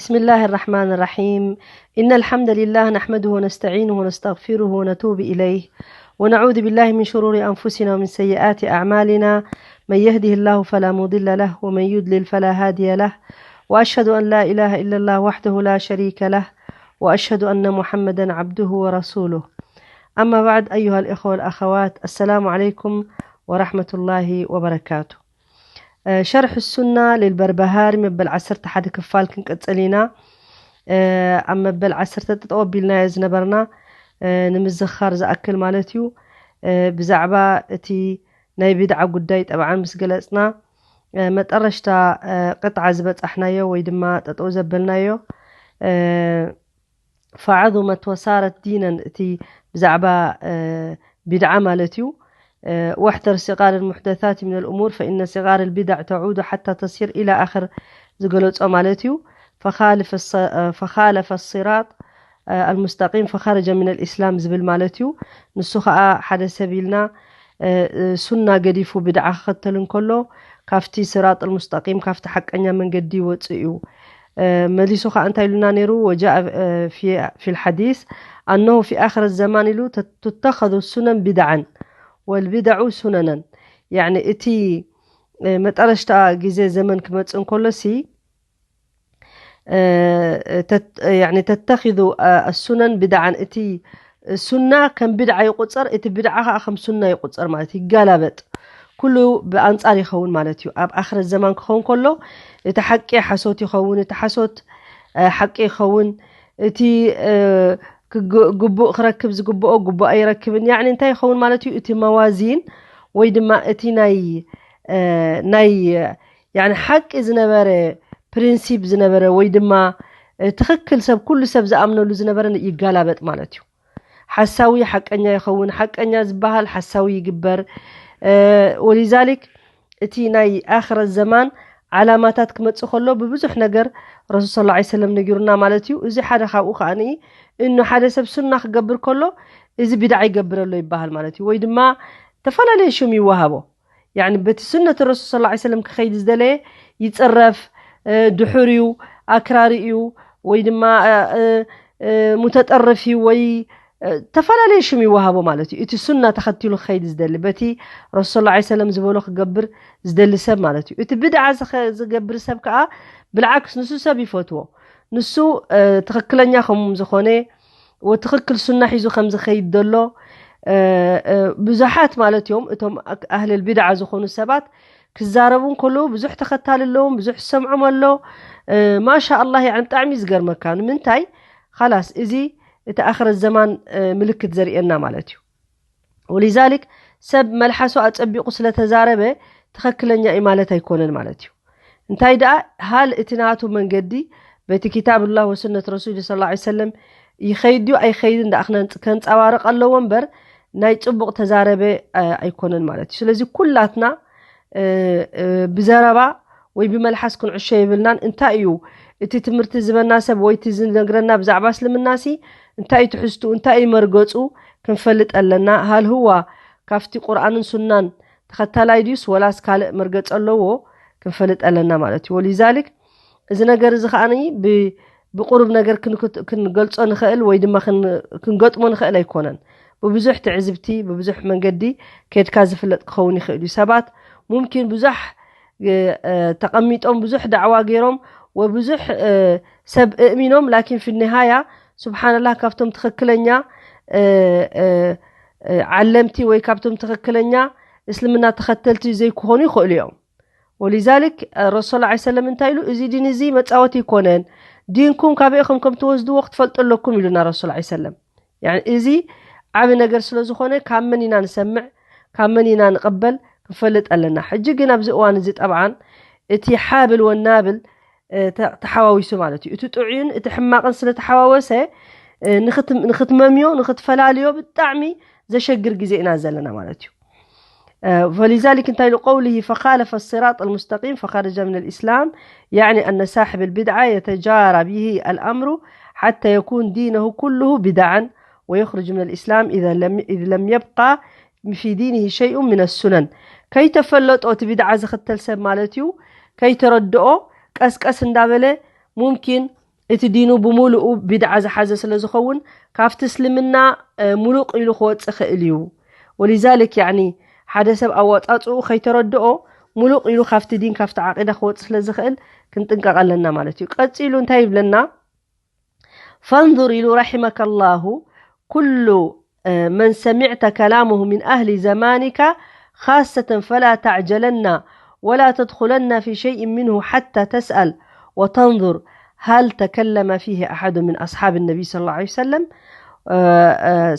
بسم الله الرحمن الرحيم. إن الحمد لله نحمده ونستعينه ونستغفره ونتوب إليه، ونعوذ بالله من شرور أنفسنا ومن سيئات أعمالنا. من يهده الله فلا مضل له، ومن يضلل فلا هادي له. وأشهد أن لا إله إلا الله وحده لا شريك له، وأشهد أن محمدا عبده ورسوله. أما بعد، أيها الإخوة والأخوات، السلام عليكم ورحمة الله وبركاته. ሸርሕ ሱና ልልበርበሃሪ መበል ዓሰርተ ሓደ ክፋል ክንቅጽል ኢና። ኣብ መበል ዓሰርተ ጠጠው ኣቢልናዮ ዝነበርና ንምዝኻር ዝኣክል ማለት እዩ። ብዛዕባ እቲ ናይ ቢድዓ ጉዳይ ጠብዓን ምስ ገለጽና፣ መጠረሽታ ቅጥዓ ዝበጻሕናዮ ወይ ድማ ጠጠው ዘበልናዮ ፈዓዙመት ወሳረት ዲነን፣ እቲ ብዛዕባ ቢድዓ ማለት እዩ። واحذر صغار المحدثات من الأمور فإن صغار البدع تعود حتى تصير إلى آخر ዝገለጾ ማለት እዩ። فخالف الص- فخالف الصراط المستقيم فخرج من الإسلام ዝብል ማለት እዩ። ንሱ ከዓ ሓደ ሰብ ኢልና ሱና ገዲፉ ቢድዓ ክኸተል እንከሎ ካብቲ ስራጥ ሙስተቂም ካብቲ ሓቀኛ መንገዲ ይወፅእ እዩ። መሊሱ ከዓ እንታይ ኢሉና ነይሩ? وجاء في الحديث أنه في آخر الزمان ኢሉ تتخذ السنن بدعا والبدع سننا። يعني እቲ መጠረሽታ ግዜ ዘመን ክመፅእ እንከሎ ሲ ተተኺዙ ኣሱነን ብድዓን፣ እቲ ሱና ከም ብድዓ ይቁፀር፣ እቲ ብድዓ ከዓ ከም ሱና ይቁፀር ማለት ይጋላበጥ። ኩሉ ብኣንፃር ይኸውን ማለት እዩ። ኣብ ኣክረት ዘማን ክኸውን ከሎ እቲ ሓቂ ሓሶት ይኸውን፣ እቲ ሓሶት ሓቂ ይኸውን፣ እቲ ግቡእ ክረክብ ዝግብኦ ግቡእ ኣይረክብን። ያኒ እንታይ ይኸውን ማለት እዩ? እቲ መዋዚን ወይ ድማ እቲ ናይ ናይ ያኒ ሓቂ ዝነበረ ፕሪንሲፕ ዝነበረ ወይ ድማ ትኽክል ሰብ ኩሉ ሰብ ዝኣምነሉ ዝነበረ ይጋላበጥ ማለት እዩ። ሓሳዊ ሓቀኛ ይኸውን፣ ሓቀኛ ዝበሃል ሓሳዊ ይግበር። ወሊዛሊክ እቲ ናይ ኣኽረት ዘማን ዓላማታት ክመፅእ ከሎ ብብዙሕ ነገር ረሱል ስ ላ ሰለም ነጊሩና ማለት እዩ። እዚ ሓደ ካብኡ ከዓኒ እኑ ሓደ ሰብ ሱና ክገብር ከሎ እዚ ቢድዓ ይገብር ኣሎ ይበሃል ማለት እዩ። ወይ ድማ ዝተፈላለየ ሽም ይወሃቦ። ያኒ በቲ ሱነት ረሱል ስ ላ ሰለም ክኸይድ ዝደለየ ይፅረፍ፣ ድሑር እዩ፣ ኣክራሪ እዩ፣ ወይ ድማ ሙተጠርፍ እዩ፣ ወይ ዝተፈላለየ ሽም ይወሃቦ ማለት እዩ። እቲ ሱና ተኸቲሉ ክኸይድ ዝደሊ፣ በቲ ረሱል ስ ላ ሰለም ዝበሎ ክገብር ዝደሊ ሰብ ማለት እዩ። እቲ ብድዓ ዝገብር ሰብ ከዓ ብልዓክስ ንሱ ሰብ ይፈትዎ። ንሱ ትኽክለኛ ከም ዝኾነ ወትኽክል ሱና ሒዙ ከም ዝኸይድ ዘሎ ብዙሓት ማለት እዮም። እቶም ኣህለል ቢድዓ ዝኾኑ ሰባት ክዛረቡ እንከለዉ ብዙሕ ተኸታሊ ኣለዎም፣ ብዙሕ ዝሰምዖም ኣሎ። ማሻ ኣላህ፣ ያኒ ብጣዕሚ እዩ ዝገርመካ። ንምንታይ? ኻላስ እዚ እቲ ኣኽረት ዘማን ምልክት ዘርእየና ማለት እዩ። ወሊዛሊክ ሰብ መልሓሱ ኣጸቢቑ ስለተዛረበ ትኽክለኛ እዩ ማለት ኣይኮነን ማለት እዩ። እንታይ ደኣ፣ ሃል እቲ ናቱ መንገዲ በቲ ኪታብ ላህ ወሱነት ረሱል ስ ላ ሰለም ይኸይድ ድዩ ኣይኸይድን ደኣ ክነንጽ- ከንጸባርቕ ኣለዎ እምበር ናይ ጽቡቕ ተዛረበ ኣይኮነን ማለት እዩ። ስለዚ ኩላትና ብዘረባ ወይ ብመልሓስ ክንዕሾ የብልናን። እንታይ እዩ እቲ ትምህርቲ ዝበና ሰብ ወይ እቲ ዝነግረና ብዛዕባ እስልምናሲ እንታይ እዩ ትሕዝቱ እንታይ እዩ መርገጹ ክንፈልጥ ኣለና። ሃል ህዋ ካብቲ ቁርኣንን ሱናን ተኸታላይ ድዩስ ወላስ ካልእ መርገጽ ኣለዎ ክንፈልጥ ኣለና ማለት እዩ። ወሊዛሊክ እዚ ነገር እዚ ከዓኒ ብቁሩብ ነገር ክንገልጾ ንኽእል ወይ ድማ ክንገጥሞ ንኽእል ኣይኮነን። ብብዙሕ ትዕዝብቲ ብብዙሕ መንገዲ ከድካ ዝፍለጥ ክኸውን ይኽእል እዩ። ሰባት ሙምኪን ብዙሕ ተቐሚጦም ብዙሕ ዳዕዋ ገይሮም ወብዙሕ ሰብ እእሚኖም ላኪን ፊኒሃያ ስብሓንላህ ካብቶም ትኽክለኛ ዓለምቲ ወይ ካብቶም ትኽክለኛ እስልምና ተኸተልቲ ዘይክኾኑ ይኽእሉ እዮም። ወሊዛሊክ ረሱል ላ ሰለም እንታይ ኢሉ? እዚ ዲን እዚ መፃወቲ ይኮነን፣ ዲንኩም ካበይ ኢኹም ከም ትወስድዎ ክትፈልጡ ኣለኩም ኢሉና ረሱል ላ ሰለም። እዚ ዓብ ነገር ስለ ዝኾነ ካብ መን ኢና ንሰምዕ ካብ መን ኢና ንቕበል ክንፈልጥ ኣለና። ሕጂ ግን ኣብዚ እዋን እዚ ጠብዓን እቲ ሓብል ወናብል ተሓዋዊሱ ማለት እዩ። እቲ ጥዑይን እቲ ሕማቕን ስለተሓዋወሰ ንክትመምዮ ንክትፈላልዮ ብጣዕሚ ዘሸግር ግዜ ኢና ዘለና ማለት እዩ። فلذلك እንታይ ኢሉ قوله فخالف الصراط المستقيم فخرج من الإسلام، يعني أن صاحب البدعة يتجارى به الأمر حتى يكون دينه كله بدعا ويخرج من الإسلام إذا لم إذ لم يبقى في دينه شيء من السنن። ከይተፈለጦ እቲ ቢድዓ ዝኽተል ሰብ ማለት እዩ ከይተረድኦ ቀስቀስ እንዳበለ ሙምኪን እቲ ዲኑ ብምሉኡ ቢድዓ ዝሓዘ ስለ ዝኸውን ካብቲ እስልምና ሙሉቕ ኢሉ ክወፅእ ክእል እዩ። ወሊዛልክ ያኒ ሓደ ሰብ ኣወፃፅኡ ከይተረድኦ ሙሉቕ ኢሉ ካብቲ ዲን ካብቲ ዓቂዳ ክወፅእ ስለ ዝኽእል ክንጥንቀቕ ኣለና ማለት እዩ። ቀፂሉ እንታይ ይብለና? فانظر إلى رحمك الله كل من سمعت كلامه من أهل زمانك خاصة، فلا تعجلن ولا تدخلن في شيء منه حتى تسأل وتنظر هل تكلم فيه أحد من أصحاب النبي صلى الله عليه وسلم،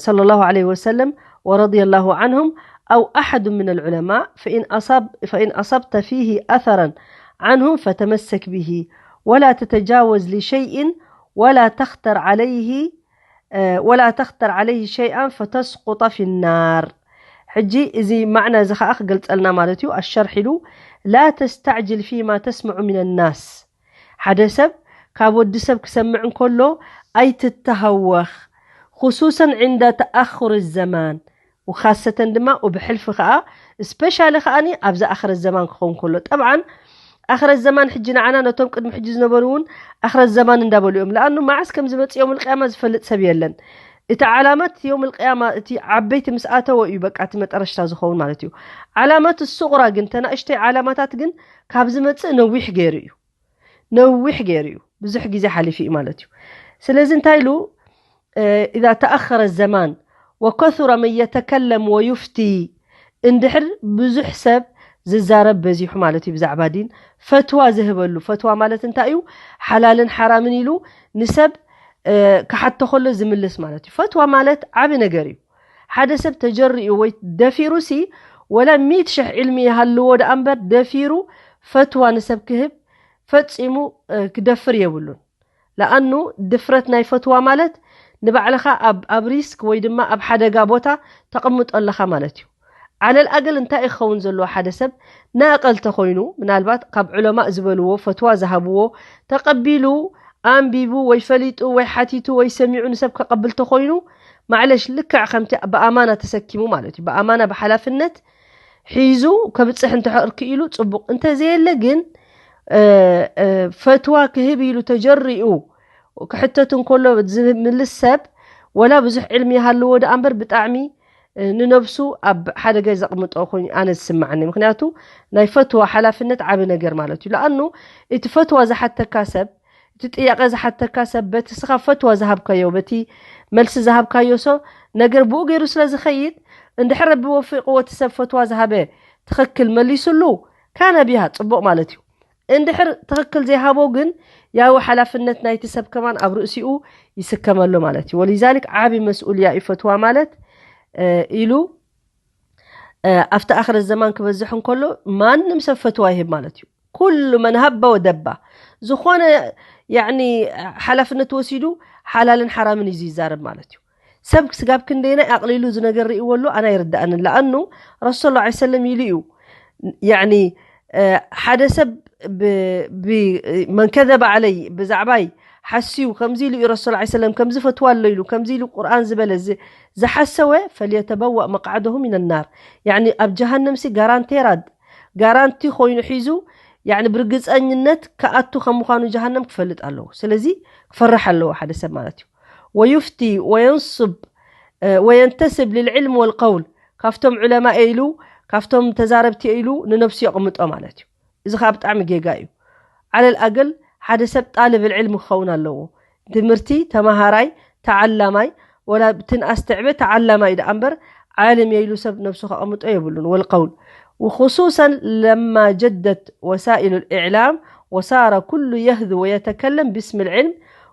صلى الله عليه وسلم ورضي الله عنهم، أو أحد من العلماء، فإن أصاب فإن أصبت فيه أثرا عنهم فتمسك به ولا تتجاوز لشيء ولا تختر عليه ولا تختر عليه شيئا فتسقط في النار. ሕጂ እዚ ማዕና እዚ ኸዓ ክገልጸልና ማለት እዩ። ኣሸርሕ ኢሉ لا تستعجل فيما تسمع من الناس። ሓደ ሰብ ካብ ወዲ ሰብ ክሰምዕ እንከሎ ኣይትተሃወኽ። خصوصا عند تأخر الزمان وخاصة ድማ وبحلف ኸዓ، ስፔሻሊ ኸዓኒ ኣብዚ ኣኽረት ዘማን ክኸውን ከሎ። ጠብዓን ኣኽረት ዘማን ሕጂ ንዓና ነቶም ቅድሚ ሕጂ ዝነበሩ እውን ኣኽረት ዘማን እንዳበሉ እዮም። ለኣኑ መዓስ ከም ዝመጽእ የውም ልቅያማ ዝፈልጥ ሰብ የለን። እቲ ዓላማት የውም ልቅያማ እቲ ዓበይቲ ምስ ኣተወ እዩ በቃ እቲ መጠረሽታ ዝኸውን ማለት እዩ። ዓላማት ሱቕራ ግን ተናእሽተይ ዓላማታት ግን ካብ ዝመጽእ ነዊሕ ገይሩ እዩ። ነዊሕ ገይሩ እዩ። ብዙሕ ግዜ ሓሊፉ እዩ ማለት እዩ። ስለዚ እንታይ ኢሉ إذا تأخر الزمان وكثر من يتكلم ويفتي እንድሕር ብዙሕ ሰብ ዝዛረብ በዚሑ ማለት እዩ ብዛዕባ ዲን ፈትዋ ዝህበሉ። ፈትዋ ማለት እንታይ እዩ? ሓላልን ሓራምን ኢሉ ንሰብ ክሓቶ ከሎ ዝምልስ ማለት እዩ። ፈትዋ ማለት ዓቢ ነገር እዩ። ሓደ ሰብ ተጀሪኡ ወይ ደፊሩ ሲ ወላ ሚእቲ ሽሕ ዕልሚ ይሃልዎ ደኣ እምበር ደፊሩ ፈትዋ ንሰብ ክህብ ፈጺሙ ክደፍር የብሉን። ለኣኑ ድፍረት ናይ ፈትዋ ማለት ንባዕልኻ ኣብ ኣብ ሪስክ ወይ ድማ ኣብ ሓደጋ ቦታ ተቐምጦ ኣለኻ ማለት እዩ። ዓለል ኣገል እንታይ እዩ ክኸውን ዘለዎ? ሓደ ሰብ ናእቐል ተኾይኑ ምናልባት ካብ ዑለማእ ዝበልዎ ፈትዋ ዝሃብዎ ተቐቢሉ ኣንቢቡ ወይ ፈሊጡ ወይ ሓቲቱ ወይ ሰሚዑ ንሰብ ከቐብል ተኾይኑ ማዕለሽ ልክዕ ከምቲ ብኣማና ተሰኪሙ ማለት እዩ። ብኣማና ብሓላፍነት ሒዙ ከብጽሕ እንተሕር ክኢሉ ጽቡቕ፣ እንተዘየለ ግን ፈትዋ ክህብ ኢሉ ተጀሪኡ ክሕተት እንከሎ ዝምልስ ሰብ ወላ ብዙሕ ዕልሚ ይሃልዎ ደኣ እምበር ብጣዕሚ ንነብሱ ኣብ ሓደጋ ዘቕምጦ ኮይኑ ኣነ ዝስማዓኒ። ምክንያቱ ናይ ፈትዋ ሓላፍነት ዓቢ ነገር ማለት እዩ። ለኣኑ እቲ ፈትዋ ዝሓተካ ሰብ እቲ ጥያቐ ዝሓተካ ሰብ በቲ ስኻ ፈትዋ ዝሃብካዮ በቲ መልሲ ዝሃብካዮ ሰ ነገር ብኡ ገይሩ ስለ ዝኸይድ እንድሕር ረቢ ወፊቕዎ እቲ ሰብ ፈትዋ ዝሃበ ትኽክል መሊሱሉ ካነ ቢሃ ጽቡቕ ማለት እዩ። እንድሕር ትኽክል ዘይሃቦ ግን ያው ሓላፍነት ናይቲ ሰብ ከማን ኣብ ርእሲኡ ይስከመሉ ማለት እዩ። ወሊዛሊክ ዓቢ መስኡልያ እዩ ፈትዋ ማለት ኢሉ ኣብቲ ኣኽረት ዘማን ክበዝሕ እንከሎ ማንም ሰብ ፈትዋ ይህብ ማለት እዩ። ኩሉ መን ሃባ ወደባ ዝኾነ ያኒ ሓላፍነት ወሲዱ ሓላልን ሓራምን እዩ ይዛረብ ማለት እዩ። ሰብ ስጋብ ክንደይናይ ኣቕሊሉ እዚ ነገር ርእይዎ ኣሎ ኣነ ኣይርዳእንን። ለኣኑ ረሱል ሰለላሁ ዐለይሂ ወሰለም ኢሉ እዩ ያኒ ሓደ ሰብ መን ከዘበ ዓለይ ብዛዕባይ ሓስዩ ከምዚ ኢሉ እዩ ረሱል ዐለይሂ ሰለም ከምዚ ፈትዋ ኣሎ ኢሉ ከምዚ ኢሉ ቁርኣን ዝበለ ዝሓሰወ ፈልየተበዋእ መቃዕደሁ ሚን ናር። ያኒ ኣብ ጀሃነም ሲ ጋራንቴራድ ጋራንቲ ኮይኑ ሒዙ ያኒ ብርግፀኝነት ክኣቱ ከም ምዃኑ ጀሃነም ክፈልጥ ኣለዎ። ስለዚ ክፈርሕ ኣለዎ ሓደ ሰብ ማለት እዩ። ወዩፍቲ ወየንስብ ወየንተስብ ልልዕልም ወልቀውል ካብቶም ዑለማ ኢሉ ካብቶም ተዛረብቲ ኢሉ ንነብሱ የቕምጦ ማለት እዩ። እዚ ከዓ ብጣዕሚ ጌጋ እዩ። ዓለል ኣገል ሓደ ሰብ ጣልብ ልዕልም ክኸውን ኣለዎ። ትምህርቲ ተማሃራይ ተዓላማይ ወላ ብትንኣስ ትዕበ ተዓላማይ ደኣ እምበር ዓለም የኢሉ ሰብ ነብሱ ከቐምጦ የብሉን። ወልቀውል وخصوصا لما جدت وسائل الإعلام وصار كل يهذو ويتكلم باسم العلم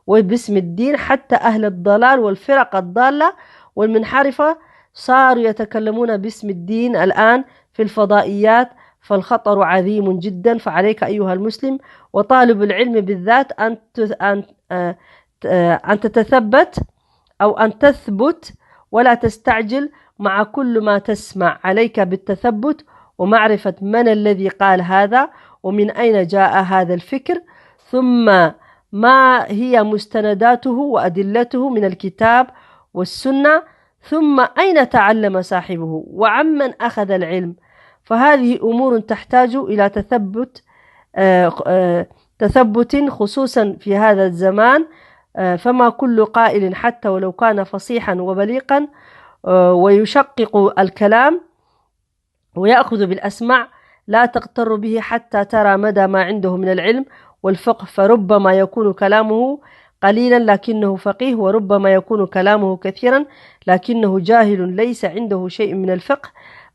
وباسم الدين حتى أهل الضلال والفرق الضالة والمنحرفة صاروا يتكلمون باسم الدين الآن في الفضائيات فالخطر عظيم جدا فعليك أيها المسلم وطالب العلم بالذات أن أن تتثبت أو أن تثبت ولا تستعجل مع كل ما تسمع. عليك بالتثبت ومعرفة من الذي قال هذا ومن أين جاء هذا الفكر ثم ما هي مستنداته وأدلته من الكتاب والسنة ثم أين تعلم صاحبه وعمن أخذ العلم. فهذه أمور تحتاج إلى تثبت تثبت خصوصا في هذا الزمان، آه، فما كل قائل حتى ولو كان فصيحا وبليغا، آه، ويشقق الكلام ويأخذ بالأسمع لا تغتر به حتى ترى مدى ما عنده من العلم والفقه، فربما يكون كلامه قليلا لكنه فقيه، وربما يكون كلامه كثيرا لكنه جاهل ليس عنده شيء من الفقه،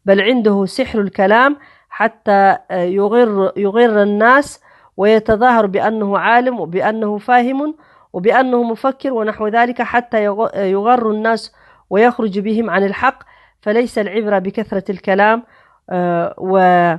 بل عنده سحر الكلام حتى، آه، يغر، يغر الناس ويتظاهر بأنه عالم وبأنه فاهم وبأنه مفكر ونحو ذلك حتى يغ-، يغر الناس ويخرج بهم عن الحق، فليس العبرة بكثرة الكلام، آه، و-،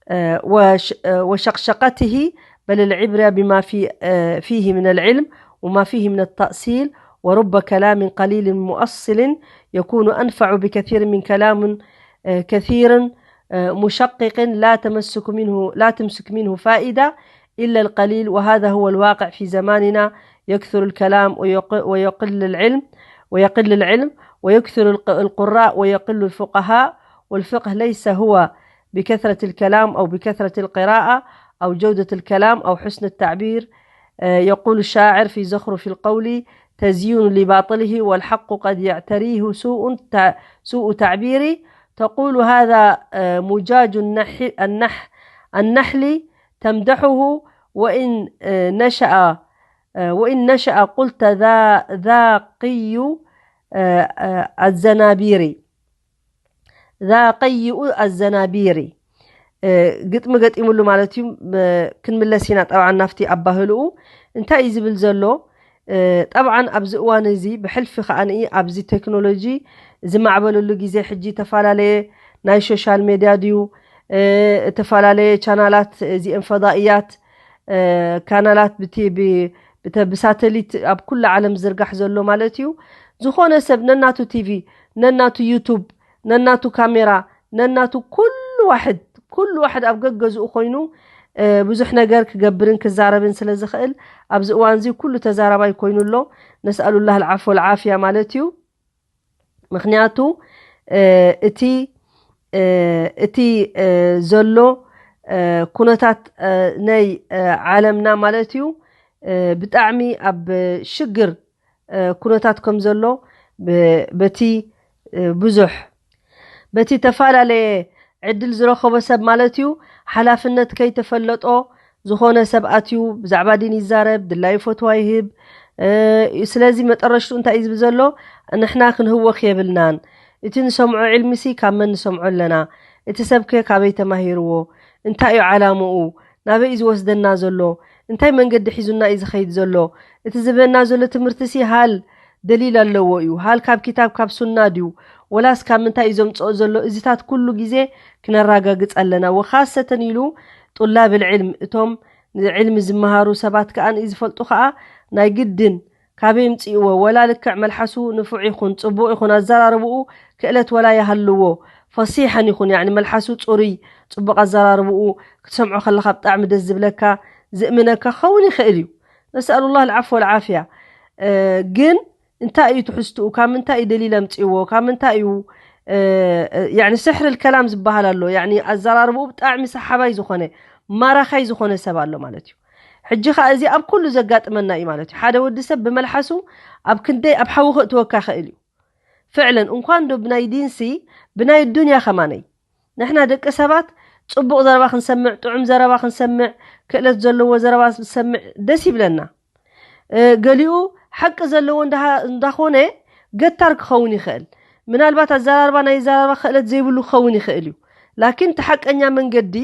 آه، وش-، آه، وشقشقته، بل العبرة بما في، آه، فيه من العلم وما فيه من التأصيل، ورب كلام قليل مؤصل يكون أنفع بكثير من كلام، آه، كثير، آه، مشقق لا تمسك منه، لا تمسك منه فائدة إلا القليل، وهذا هو الواقع في زماننا، يكثر الكلام ويق-، ويقل العلم، ويقل العلم، ويكثر الق-، القراء ويقل الفقهاء، والفقه ليس هو بكثرة الكلام أو بكثرة القراءة أو جودة الكلام أو حسن التعبير. آه، يقول الشاعر في زخرف القول: "تزيين لباطله والحق قد يعتريه سوء تع-، سوء تعبير". تقول: "هذا، آه، مجاج النح-، النح-، النحل تمدحه، وإن، آه، نشأ، آه، وإن نشأ قلت ذا، ذا قي، آه، آه، الزنابير". ذا قيء الزنابير። እ፣ ግጥሚ ገጢሙሉ ማለት እዩ። እ፣ ክንምለስ ኢና ጠብዓን ናብቲ ኣባህልኡ። እንታይ እዩ ዝብል ዘሎ? እ፣ ጠብዓን ኣብዚ እዋን እዚ ብሕልፊ ከኣ ንኢ ኣብዚ ቴክኖሎጂ ዝማዕበለሉ ግዜ ሕጂ ተፈላለየ ናይ ሶሻል ሜድያ ድዩ፣ እ፣ እተፈላለየ ቻናላት እዚአን ፈዳእያት፣ እ፣ ካናላት ብቲ-፣ ብ-፣ ብተ-፣ ብሳተሊት ኣብ ኩሉ ዓለም ዝርጋሕ ዘሎ ማለት እዩ። ዝኾነ ሰብ ነናቱ ቲቪ፣ ነናቱ ዩቱብ፣ ነናቱ ካሜራ፣ ነናቱ ኩሉ ዋሕድ፣ ኩሉ ዋሕድ ኣብ ገገዝኡ ኮይኑ፣ እ፣ ብዙሕ ነገር ክገብርን ክዛረብን ስለ ዝኽእል ኣብዚ እዋን እዚ ኩሉ ተዛራባይ ኮይኑ ኣሎ። ነስኣሉላህ ኣልዓፎ ወልዓፍያ ማለት እዩ። ምኽንያቱ፣ እ፣ እቲ፣ እ፣ እቲ፣ እ፣ ዘሎ፣ እ፣ ኩነታት፣ እ፣ ናይ፣ እ፣ ዓለምና ማለት እዩ፣ እ፣ ብጣዕሚ ኣብ ሽግር፣ እ፣ ኩነታት ከም ዘሎ ብ-፣ በቲ፣ እ፣ ብዙሕ፣ በቲ ተፈላለየ ዕድል ዝረኸቦ ሰብ ማለት እዩ፣ ሓላፍነት ከይተፈለጦ ዝኾነ ሰብ ኣትዩ ብዛዕባ ዲን ይዛረብ፣ ድላዩ ፈትዋ ይህብ። እ፣ ስለዚ መጠረሽቱ እንታይ እዩ ዝብል ዘሎ? ንሕና ክንህወኽ የብልናን። እቲ ንሰምዖ ዕልሚሲ ካብ መን ንሰምዖ ኣለና? እቲ ሰብከ ካበይ ተማሂርዎ? እንታይ እዩ ዓላምኡ? ናበይ እዩ ዝወስደና ዘሎ? እንታይ መንገዲ ሒዙና እዩ ዝኸይድ ዘሎ? እቲ ዝህበና ዘሎ ትምህርቲሲ ሃል ደሊል ኣለዎ እዩ? ሃል ካብ ኪታብ ካብ ሱና ድዩ? ወላስ ካብ ምንታይ እዩ ዘምጽኦ ዘሎ? እዚታት ኩሉ ግዜ ክነራጋግጽ ኣለና። ወኻሰተን ኢሉ ጡላብል ዕልም፣ እቶም ዕልሚ ዝመሃሩ ሰባት ከኣ ንእይ ዝፈልጡ ከኣ ናይ ግድን ካበይ ምጽእዎ? ወላ ልክዕ መልሓሱ ንፉዕ ይኹን ጽቡቕ ይኹን ኣዘራርብኡ ክእለት ወላ ይሃልዎ፣ ፈሲሐን ይኹን፣ ያዕኒ መልሓሱ ጽሩይ፣ ጽቡቕ ኣዘራርብኡ ክትሰምዖ ከለኻ ብጣዕሚ ደስ ዝብለካ፣ ዝእምነካ ክኸውን ይኽእል እዩ። ነስኣሉላህ ኣልዓፍወ ወልዓፍያ። እ፣ ግን እንታይ እዩ ትሕዝትኡ? ካብ ምንታይ እዩ ደሊል ኣምጽእዎ? ካብ ምንታይ እዩ፣ እ፣ እ፣ ያዕኒ ስሕር ልከላም ዝበሃል ኣሎ። ያዕኒ ኣዘራርብኡ ብጣዕሚ ሰሓባይ ዝኾነ፣ ማራኻይ ዝኾነ ሰብ ኣሎ ማለት እዩ። ሕጂ ኸኣ እዚ ኣብ ኩሉ ዘጋጥመና እዩ ማለት እዩ። ሓደ ወዲ ሰብ ብመልሓሱ ኣብ ክንደይ ኣብ ሓዊ ከእትወካ ይኽእል እዩ። ፍዕለን እንኳን ዶ ብናይ ዲንሲ፣ ብናይ ዱንያ ከማነይ። ንሕና ደቂ ሰባት ጽቡቕ ዘረባ ክንሰምዕ፣ ጥዑም ዘረባ ክንሰምዕ፣ ክእለት ዘለዎ ዘረባ ዝሰምዕ ደስ ይብለና። እ፣ ገሊኡ ሓቂ ዘለዎ እንዳ-፣ እንዳኾነ ገታር ክኸውን ይኽእል። ምናልባት ኣዘራርባ ናይ ዘረባ ክእለት ዘይብሉ ክኸውን ይኽእል እዩ። ላኪን እቲ ሓቀኛ መንገዲ፣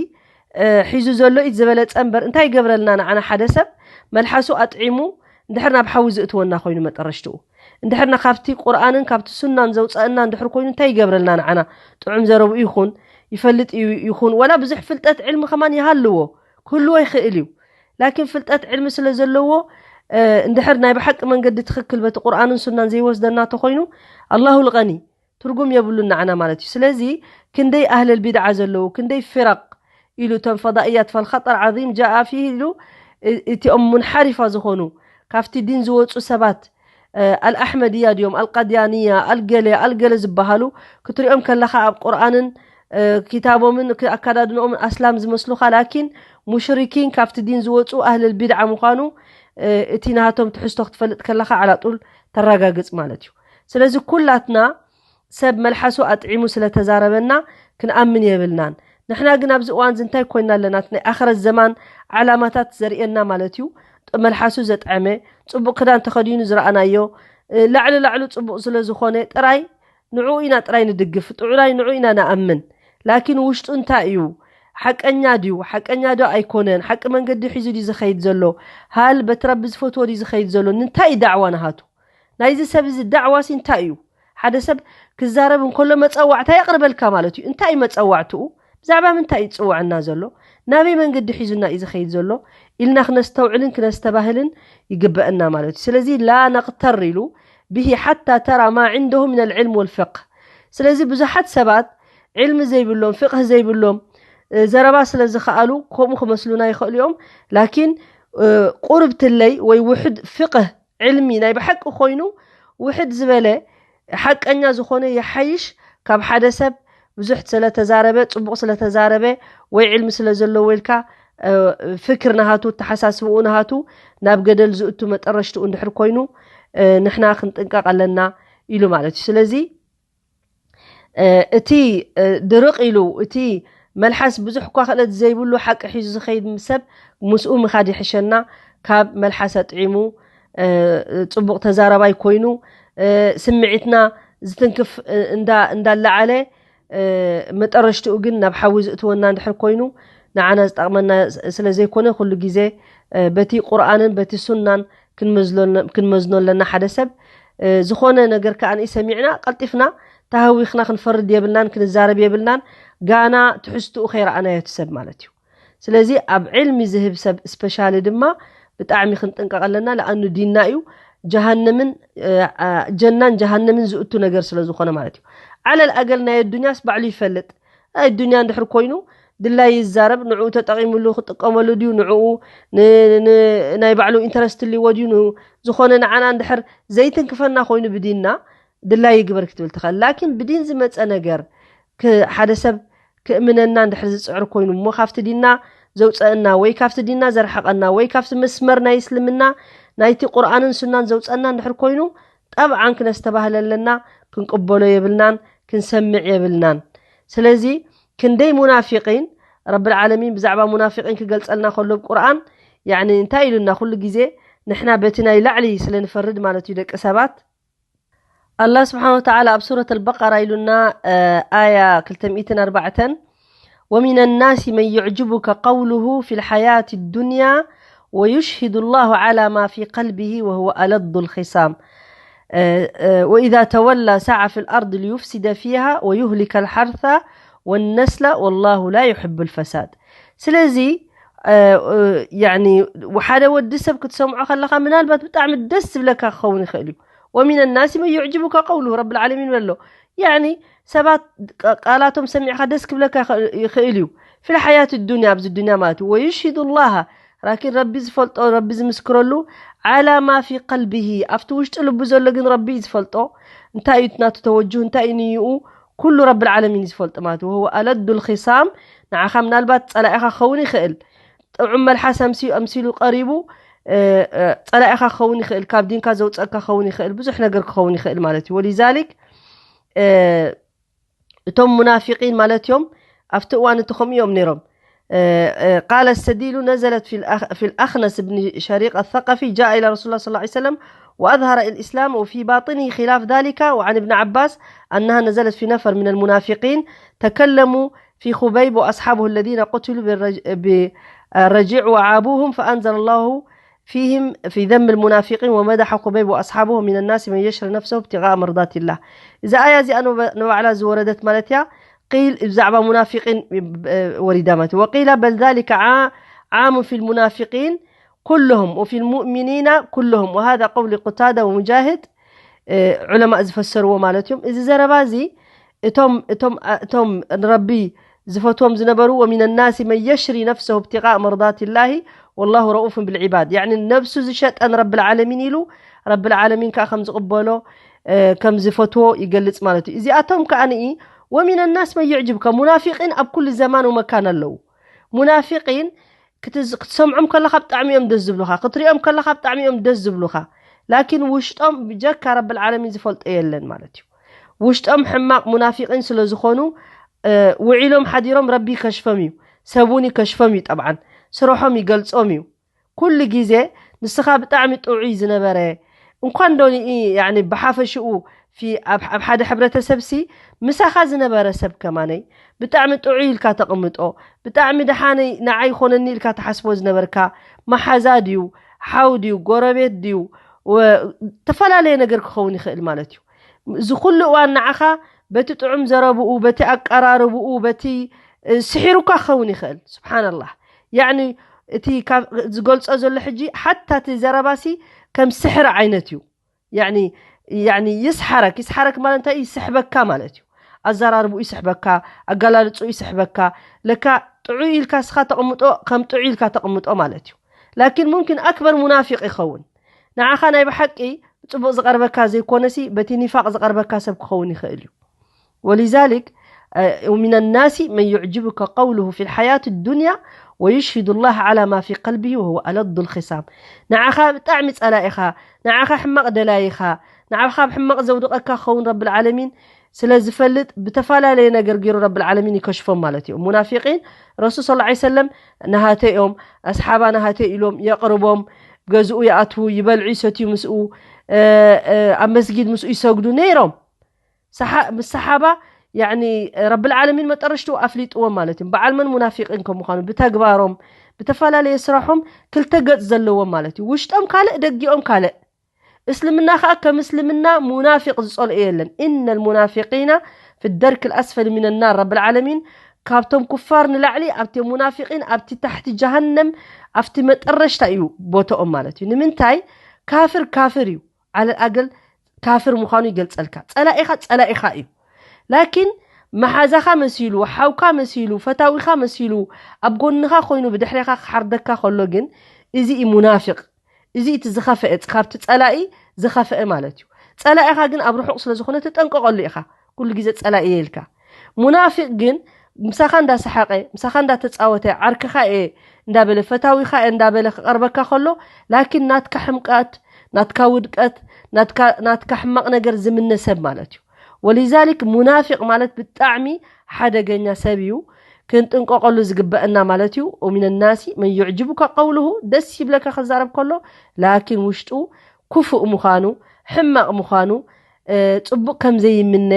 እ፣ ሒዙ ዘሎ ኢት ዝበለጸ እምበር እንታይ ይገብረልና ንዓና ሓደ ሰብ መልሓሱ ኣጥዒሙ እንድሕር ናብ ሓዊ ዝእትወና ኮይኑ መጠረሽትኡ? እንድሕር ና ካብቲ ቁርኣንን ካብቲ ሱናን ዘውፀአና እንድሕር ኮይኑ እንታይ ይገብረልና ንዓና? ጥዑም ዘረብኡ ይኹን፣ ይፈልጥ እዩ ይኹን፣ ወላ ብዙሕ ፍልጠት ዕልሚ ከማን ይሃልዎ፣ ክህልዎ ይኽእል እዩ። ላኪን ፍልጠት ዕልሚ ስለ ዘለዎ፣ እ፣ እንድሕር ናይ ብሓቂ መንገዲ ትኽክል በቲ ቁርኣንን ሱናን ዘይወስደና ተኾይኑ፣ ኣላሁ ልቐኒ፣ ትርጉም የብሉን ንዓና ማለት እዩ። ስለዚ ክንደይ ኣህለል ቢድዓ ዘለዉ፣ ክንደይ ፊረቅ ኢሉ፣ እቶም ፈዳእያት፣ ፈልኸጠር ዓዚም ጃኣ ፊህ ኢሉ፣ እ-፣ እቲኦም ሙንሓሪፋ ዝኾኑ፣ ካብቲ ዲን ዝወፁ ሰባት፣ እ፣ ኣልኣሕመድያ ድዮም፣ ኣልቃድያንያ፣ ኣልገለ፣ ኣልገለ ዝበሃሉ ክትሪኦም ከለኻ ኣብ ቁርኣንን እ፣ ክታቦምን ክ-፣ ኣከዳድንኦምን ኣስላም ዝመስሉኻ፣ ላኪን ሙሽሪኪን ካብቲ ዲን ዝወፁ ኣህልል ቢድዓ ምዃኑ፣ እ፣ እቲ ናሃቶም ትሕዝቶ ክትፈልጥ ከለኻ ዓላጡል ተረጋግፅ ማለት እዩ። ስለዚ ኩላትና ሰብ መልሓሱ ኣጥዒሙ ስለ ተዛረበና ክንኣምን የብልናን። ንሕና ግን ኣብዚ እዋን እዚ እንታይ ኮይና ኣለና? እቲ ናይ ኣኽረት ዘማን ዓላማታት ዘርእየና ማለት እዩ። ጥ-፣ መልሓሱ ዘጥዐመ፣ ጽቡቕ ክዳን ተኸዲኑ ዝረኣናዮ፣ እ፣ ላዕሊ ላዕሉ ጽቡቕ ስለ ዝኾነ ጥራይ ንዕኡ ኢና ጥራይ ንድግፍ፣ ጥዑይ ንዕኡ ኢና ንኣምን። ላኪን ውሽጡ እንታይ እዩ? ሓቀኛ ድዩ? ሓቀኛ ዶ ኣይኮነን? ሓቂ መንገዲ ሒዙ ድዩ ዝኸይድ ዘሎ? ሃል በቲ ረቢ ዝፈትዎ ድዩ ዝኸይድ ዘሎ? እንታይ እዩ ዳዕዋ ናሃቱ? ናይዚ ሰብ እዚ ዳዕዋሲ እንታይ እዩ? ሓደ ሰብ ክዛረብ እንከሎ መጸዋዕታ የቕርበልካ ማለት እዩ። እንታይ እዩ መጸዋዕትኡ? ብዛዕባ ምንታይ እዩ ዝጽውዐና ዘሎ? ናበይ መንገዲ ሒዙና እዩ ዝኸይድ ዘሎ? ኢልና ክነስተውዕልን ክነስተባህልን ይግበአና ማለት እዩ። ስለዚ ላ ነቕተር ኢሉ ብሂ ሓታ ተራ ማ ዕንደሁ ምን ኣልዕልም ወልፍቅህ። ስለዚ ብዙሓት ሰባት ዕልሚ ዘይብሎም፣ ፍቅህ ዘይብሎም፣ እ፣ ዘረባ ስለ ዝኸኣሉ ከምኡ ክመስሉና ይኽእሉ እዮም። ላኪን፣ እ፣ ቁርብትለይ ወይ ውሑድ ፍቅህ ዕልሚ ናይ ብሓቂ ኮይኑ ውሕድ ዝበለ ሓቀኛ ዝኾነ ይሓይሽ ካብ ሓደ ሰብ ብዙሕ ስለ ተዛረበ፣ ጽቡቕ ስለ ተዛረበ ወይ ዕልሚ ስለ ዘለዎ ኢልካ፣ እ፣ ፍክር ናሃቱ፣ ኣተሓሳስብኡ ናሃቱ ናብ ገደል ዝእቱ መጠረሽትኡ እንድሕር ኮይኑ፣ እ፣ ንሕና ክንጥንቀቕ ኣለና ኢሉ ማለት እዩ። ስለዚ፣ እ፣ እቲ፣ እ፣ ድርቕ ኢሉ፣ እቲ መልሓስ ብዙሕ እኳ ክእለት ዘይብሉ ሓቂ ሒዙ ዝኸይድ ሰብ ምስኡ ምኻድ ይሕሸና ካብ መልሓስ ኣጥዒሙ፣ እ፣ ጽቡቕ ተዛራባይ ኮይኑ፣ እ፣ ስምዒትና ዝትንክፍ፣ እ፣ እንዳ-፣ እንዳለዓለ፣ እ፣ መጠረሽትኡ ግን ናብ ሓዊ ዝእትወና እንድሕር ኮይኑ ንዓና ዝጠቕመና ስ-፣ ስለ ዘይኮነ ኩሉ ግዜ፣ እ፣ በቲ ቁርኣንን በቲ ሱናን ክንመዝሎ-፣ ክንመዝኖ ኣለና። ሓደ ሰብ፣ እ፣ ዝኾነ ነገር ከኣ ሰሚዕና ቀልጢፍና ተሃዊኽና ክንፈርድ የብልናን፣ ክንዛረብ የብልናን። ጋና ትሕዝትኡ ከይረኣናዮ እቲ ሰብ ማለት እዩ። ስለዚ ኣብ ዕልሚ ዝህብ ሰብ ስፔሻሊ ድማ ብጣዕሚ ክንጥንቀቕ ኣለና። ለኣኑ ዲንና እዩ። ጀሃነምን፣ እ፣ አ፣ ጀናን ጀሃነምን ዝእቱ ነገር ስለ ዝኾነ ማለት እዩ። ዓለል ኣገል ናይ ኣዱንያስ ባዕሉ ይፈልጥ። ናይ ኣዱንያ እንድሕር ኮይኑ ድላይ ይዛረብ፣ ንዕኡ ተጠቒምሉ ክጥቀመሉ ድዩ፣ ንዕኡ ን-፣ ን-፣ ናይ ባዕሉ ኢንተረስት ልዎ ድዩ፣ ን-፣ ዝኾነ ንዓና እንድሕር ዘይትንክፈና ኮይኑ ብዲንና ድላይ ይግበር ክትብል ትኽእል። ላኪን ብዲን ዝመጸ ነገር ክ-፣ ሓደ ሰብ ክእምነና እንድሕር ዝጽዕር ኮይኑ እሞ ካብቲ ዲንና ዘውጸአና ወይ ካብቲ ዲንና ዘርሓቐና ወይ ካብቲ መስመር ናይ እስልምና ናይቲ ቁርኣንን ሱናን ዘውጸአና እንድሕር ኮይኑ ጠብዓን ክነስተባህል ኣለና፣ ክንቅበሎ የብልናን፣ ክንሰምዕ የብልናን። ስለዚ ክንደይ ሙናፊቂን ረብል ዓለሚን ብዛዕባ ሙናፊቂን ክገልጸልና ከሎ ኣብ ቁርኣን፣ ያዕኒ እንታይ ኢሉና? ኩሉ ግዜ ንሕና በቲ ናይ ላዕሊ ስለ ንፈርድ ማለት እዩ ደቂ ሰባት። ኣላህ ስብሓን ወተዓላ ኣብ ሱረት ኣልበቀራ ኢሉና፣ እ፣ ኣያ ክልተ ሚእትን ኣርባዕተን፣ ومن الناس من يعجبك قوله في الحياة الدنيا ويشهد الله على ما في قلبه وهو ألد الخصام. እ፣ እ፣ وإذا تولى سعى في الأرض ليفسد فيها ويهلك الحرث والنسل والله لا يحب الفساد. ስለዚ፣ እ፣ እ፣ ያኒ ሓደ ወዲ ሰብ ክትሰምዖ ከለኻ ምናልባት ብጣዕሚ ደስ ዝብለካ ክኸውን ይኽእል እዩ። ومن الناس من يعجبك قوله ረብል ዓለሚን በሎ። ያኒ ሰባት ቃ-፣ ቃላቶም ሰሚዕካ ደስ ክብለካ ይኽእል፣ ይኽእል እዩ። في الحياة الدنيا ኣብዚ ዱንያ ማለት እዩ። ويشهد الله ላኪን ረቢ ዝፈልጦ፣ ረቢ ዝምስክረሉ على ما في قلبه ኣብቲ ውሽጢ ልቡ ዘሎ ግን ረቢ እዩ ዝፈልጦ። እንታይ እዩ ናቱ ተወጅህ፣ እንታይ እዩ ንይኡ፣ ኩሉ ረብል ዓለሚን እዩ ዝፈልጦ ማለት እዩ። وهو ألد الخصام ንዓኻ ምናልባት ጸላኢኻ ክኸውን ይኽእል። ጥዑም መልሓስ ኣምስዩ፣ ኣምሲሉ ቀሪቡ፣ እ፣ እ፣ ጸላኢኻ ክኸውን ይኽእል፣ ካብ ዲንካ ዘውጸእካ ክኸውን ይኽእል፣ ብዙሕ ነገር ክኸውን ይኽእል ማለት እዩ። ولذلك፣ እ፣ እቶም ሙናፊቂን ማለት እዮም፣ ኣብቲ እዋን እቲ ከምኡ እዮም ነይሮም። እ፣ እ፣ قال السديل نزلت في الأخ-، في الأخنس بن شريق الثقفي جاء إلى رسول الله صلى الله عليه وسلم وأظهر الإسلام وفي باطنه خلاف ذلك، وعن ابن عباس أنها نزلت في نفر من المنافقين تكلموا في خبيب وأصحابه الذين قتلوا بالرج-، بالرجيع وعابوهم، فأنزل الله فيهم في ذم المنافقين ومدح خبيب وأصحابه: من الناس من يشري نفسه ابتغاء مرضات الله. እዛ ኣያ እዚኣ ንባ-፣ ንባዕላ ዝወረደት ማለት እያ። ቂል ብዛዕባ ሙናፊቂን፣ እ፣ ወሪዳ ማለት እዩ። وقيل بل ذلك ዓ-፣ عام في المنافقين كلهم وفي المؤمنين كلهم، وهذا قول قتادة ومجاهد، እ፣ ዑለማእ ዝፈሰርዎ ማለት እዮም። እዚ ዘረባ እዚ እቶም፣ እቶም፣ እ፣ እቶም ንረቢ ዝፈትዎም ዝነበሩ، ومن الناس من يشري نفسه ابتغاء مرضات الله والله رؤوف بالعباد، ያዕኒ ነብሱ ዝሸጠ ንረብል ዓለሚን ኢሉ ረብል ዓለሚን ከኣ ከም ዝቕበሎ፣ እ፣ ከም ዝፈትዎ ይገልጽ ማለት እዩ። እዚኣቶም ከኣ ንኢ ومن الناس من يعجبك. ሙናፊቂን ኣብ ኩሉ ዘማን ወመካን ኣለዉ። ሙናፊቂን ክትዝ-፣ ክትሰምዖም ከለኻ ብጣዕሚ እዮም ደስ ዝብሉኻ፣ ክትሪኦም ከለኻ ብጣዕሚ እዮም ደስ ዝብሉኻ። ላኪን ውሽጦም ብጀካ ረብል ዓለሚን ዝፈልጦ የለን ማለት እዩ። ውሽጦም ሕማቕ ሙናፊቂን ስለ ዝኾኑ፣ እ፣ ውዒሎም ሓዲሮም ረቢ ይከሽፎም እዩ፣ ሰብ እውን ይከሽፎም እዩ። ጠብዓን ስርሖም ይገልጾም እዩ። ኩሉ ግዜ ንስኻ ብጣዕሚ ጥዑይ ዝነበረ እንኳን ዶ ንኢ፣ ያኒ ብሓፈሽኡ ፊ-፣ ኣብ፣ ኣብ ሓደ ሕብረተሰብ ሲ ምሳኻ ዝነበረ ሰብ ከማነይ ብጣዕሚ ጥዑይ ኢልካ ተቕምጦ፣ ብጣዕሚ ደሓነይ ንዓይ ይኾነኒ ኢልካ ትሓስቦ ዝነበርካ መሓዛ ድዩ፣ ሓው ድዩ፣ ጎረቤት ድዩ፣ ወ-፣ ዝተፈላለየ ነገር ክኸውን ይኽእል ማለት እዩ። እዚ ኩሉ እዋን ንዓኻ በቲ ጥዑም ዘረብኡ፣ በቲ ኣቀራርብኡ፣ በቲ፣ እ፣ ስሒሩካ ክኸውን ይኽእል። ስብሓንላህ። ያኒ እቲ ካብ ዝገልጾ ዘሎ ሕጂ ሓታ እቲ ዘረባሲ ከም ስሕር ዓይነት እዩ። ያኒ፣ ያኒ ይስሓረክ፣ ይስሓረክ ማለት እንታይ እዩ? ይስሕበካ ማለት እዩ። ኣዘራርብኡ ይስሕበካ፣ ኣገላልጽኡ ይስሕበካ። ለካ ጥዑይ ኢልካ ስኻ ተቕምጦ፣ ከም ጥዑይ ኢልካ ተቕምጦ ማለት እዩ። ላኪን ሙምኪን ኣክበር ሙናፊቕ ይኸውን። ንዓኻ ናይ ብሓቂ ብጽቡቕ ዝቐርበካ ዘይኮነሲ፣ በቲ ኒፋቕ ዝቐርበካ ሰብ ክኸውን ይኽእል እዩ። ولذلك، آه، ومن الناس من يعجبك قوله في الحياة الدنيا ويشهد الله على ما في قلبه وهو ألد الخصام. ንዓኻ ብጣዕሚ ጸላኢኻ፣ ንዓኻ ሕማቕ ደላይኻ፣ ንዓኻ ኣብ ሕማቕ ዘውድቐካ ክኸውን ረብል ዓለሚን ስለ ዝፈልጥ ብተፈላለየ ነገር ገይሩ ረብል ዓለሚን ይከሽፎም ማለት እዩ። ሙናፊቂን ረሱል ሰለላሁ ዐለይሂ ወሰለም ናሃተይ እዮም፣ ኣስሓባ ናሃተይ ኢሎም የቕርቦም፣ ገዝኡ ይኣትዉ፣ ይበልዑ ይሰትዩ ምስኡ፣ እ፣ እ፣ ኣብ መስጊድ ምስኡ ይሰግዱ ነይሮም። ሰሓ-፣ ምስ ሰሓባ ያኒ ረብል ዓለሚን መጠረሽትኡ ኣፍሊጥዎም ማለት እዩ። በዓል መን ሙናፊቂን ከም ምዃኑ ብተግባሮም ብተፈላለየ ስራሖም ክልተ ገጽ ዘለዎም ማለት እዩ። ውሽጦም ካልእ ደጊኦም ካልእ። እስልምና ኸኣ ከም እስልምና ሙናፊቕ ዝጸልኦ የለን። إن المنافقين في الدرك الأسفل من النار. ረብል ዓለሚን ካብቶም ኩፋር ንላዕሊ ኣብቲ ሙናፊቂን ኣብቲ ታሕቲ ጀሃነም ኣብቲ መጠረሽታ እዩ ቦትኦም ማለት እዩ። ንምንታይ? ካፍር ካፍር እዩ። ዓለል ኣገል ካፍር ምዃኑ ይገልጸልካ። ጸላኢኻ ጸላኢኻ እዩ። ላኪን መሓዛኻ መሲሉ፣ ሓውካ መሲሉ፣ ፈታዊኻ መሲሉ ኣብ ጎንኻ ኮይኑ ብድሕሬኻ ክሓርደካ ከሎ ግን እዚ እዩ ሙናፊቕ። እዚ እቲ ዝኸፈአ፣ ካብቲ ጸላኢ ዝኸፈአ ማለት እዩ። ጸላኢኻ ግን ኣብ ርሑቕ ስለ ዝኾነ ትጠንቀቐሉ ኢኻ። ኩሉ ግዜ ጸላኢ እየ ኢልካ። ሙናፊቕ ግን ምሳኻ እንዳሰሓቐ፣ ምሳኻ እንዳተጻወተ፣ ዓርክኻ እየ እንዳበለ፣ ፈታዊኻ እየ እንዳበለ ክቐርበካ ከሎ፣ ላኪን ናትካ ሕምቀት፣ ናትካ ውድቀት፣ ናትካ፣ ናትካ ሕማቕ ነገር ዝምነ ሰብ ማለት እዩ። ወሊዛሊክ ሙናፊቕ ማለት ብጣዕሚ ሓደገኛ ሰብ እዩ። ክንጥንቀቐሉ ዝግበአና ማለት እዩ። ومن الناس من يعجبك قوله፣ ደስ ይብለካ ክዛረብ ከሎ፣ ላኪን ውሽጡ ክፉእ ምዃኑ፣ ሕማቕ ምዃኑ፣ እ፣ ጽቡቕ ከም ዘይምነ፣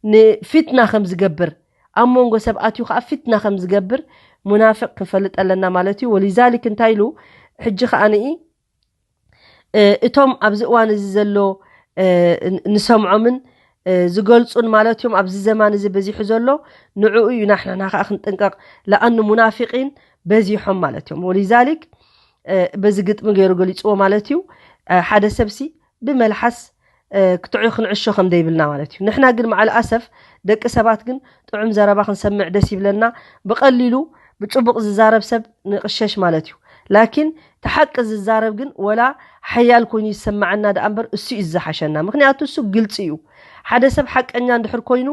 ንፊትና ከም ዝገብር፣ ኣብ መንጎ ሰብ ኣትዩ ከኣ ፊትና ከም ዝገብር ሙናፍቕ ክንፈልጥ ኣለና ማለት እዩ። ወሊዛሊክ እንታይ ኢሉ? ሕጂ ከኣ ንኢ፣ እ፣ እቶም ኣብዚ እዋን እዚ ዘሎ፣ እ፣ ን-፣ ንሰምዖምን፣ እ፣ ዝገልጹን ማለት እዮም። ኣብዚ ዘማን እዚ በዚሑ ዘሎ ንዕኡ እዩ ናሕና ከኣ ክንጥንቀቕ። ለኣኑ ሙናፊቂን በዚሖም ማለት እዮም። ወሊዛሊክ፣ እ፣ በዚ ግጥሚ ገይሩ ገሊጽዎ ማለት እዩ። እ፣ ሓደ ሰብሲ ብመልሓስ፣ እ፣ ክትዑ ክንዕሾ ከም ዘይብልና ማለት እዩ። ንሕና ግን መዓል ኣሰፍ ደቂ ሰባት ግን ጥዑም ዘረባ ክንሰምዕ ደስ ይብለና። ብቐሊሉ ብጽቡቕ ዝዛረብ ሰብ ንቕሸሽ ማለት እዩ። ላኪን እቲ ሓቂ ዝዛረብ ግን ወላ ሓያል ኮይኑ ይሰማዓና ደኣ እምበር እሱ እዩ ዝሓሸና። ምኽንያቱ እሱ ግልጺ እዩ። ሓደ ሰብ ሓቀኛ እንድሕር ኮይኑ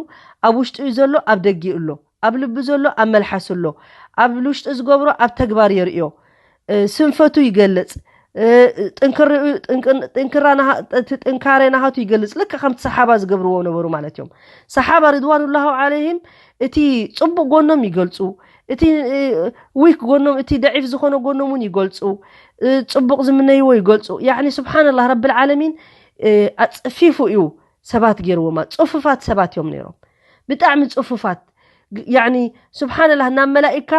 ኣብ ውሽጡ እዩ ዘሎ፣ ኣብ ደጊኡ ኣሎ። ኣብ ልቢ ዘሎ ኣብ መልሓሱ ኣሎ። ኣብ ውሽጡ ዝገብሮ ኣብ ተግባር የርእዮ። እ፣ ስንፈቱ ይገልጽ። እ፣ ጥንክርኡ-፣ ጥንቅን-፣ ጥንክራ ናሃ-፣ እቲ ጥንካሬ ናሃቱ ይገልጽ። ልክዕ ከምቲ ሰሓባ ዝገብርዎ ነበሩ ማለት እዮም። ሰሓባ ሪድዋኑላሁ ዓለይሂም እቲ ጽቡቕ ጎኖም ይገልጹ። እቲ፣ እ፣ ዊክ ጎኖም፣ እቲ ደዒፍ ዝኾነ ጎኖም እውን ይገልጹ። እ፣ ጽቡቕ ዝምነይዎ ይገልጹ። ያዕኒ ስብሓንላህ ረብል ዓለሚን፣ እ፣ ኣጽፊፉ እዩ ሰባት ገይርዎማ። ጽፉፋት ሰባት እዮም ነይሮም። ብጣዕሚ ጽፉፋት። ግ-፣ ያዕኒ ስብሓንላህ ናብ መላኢካ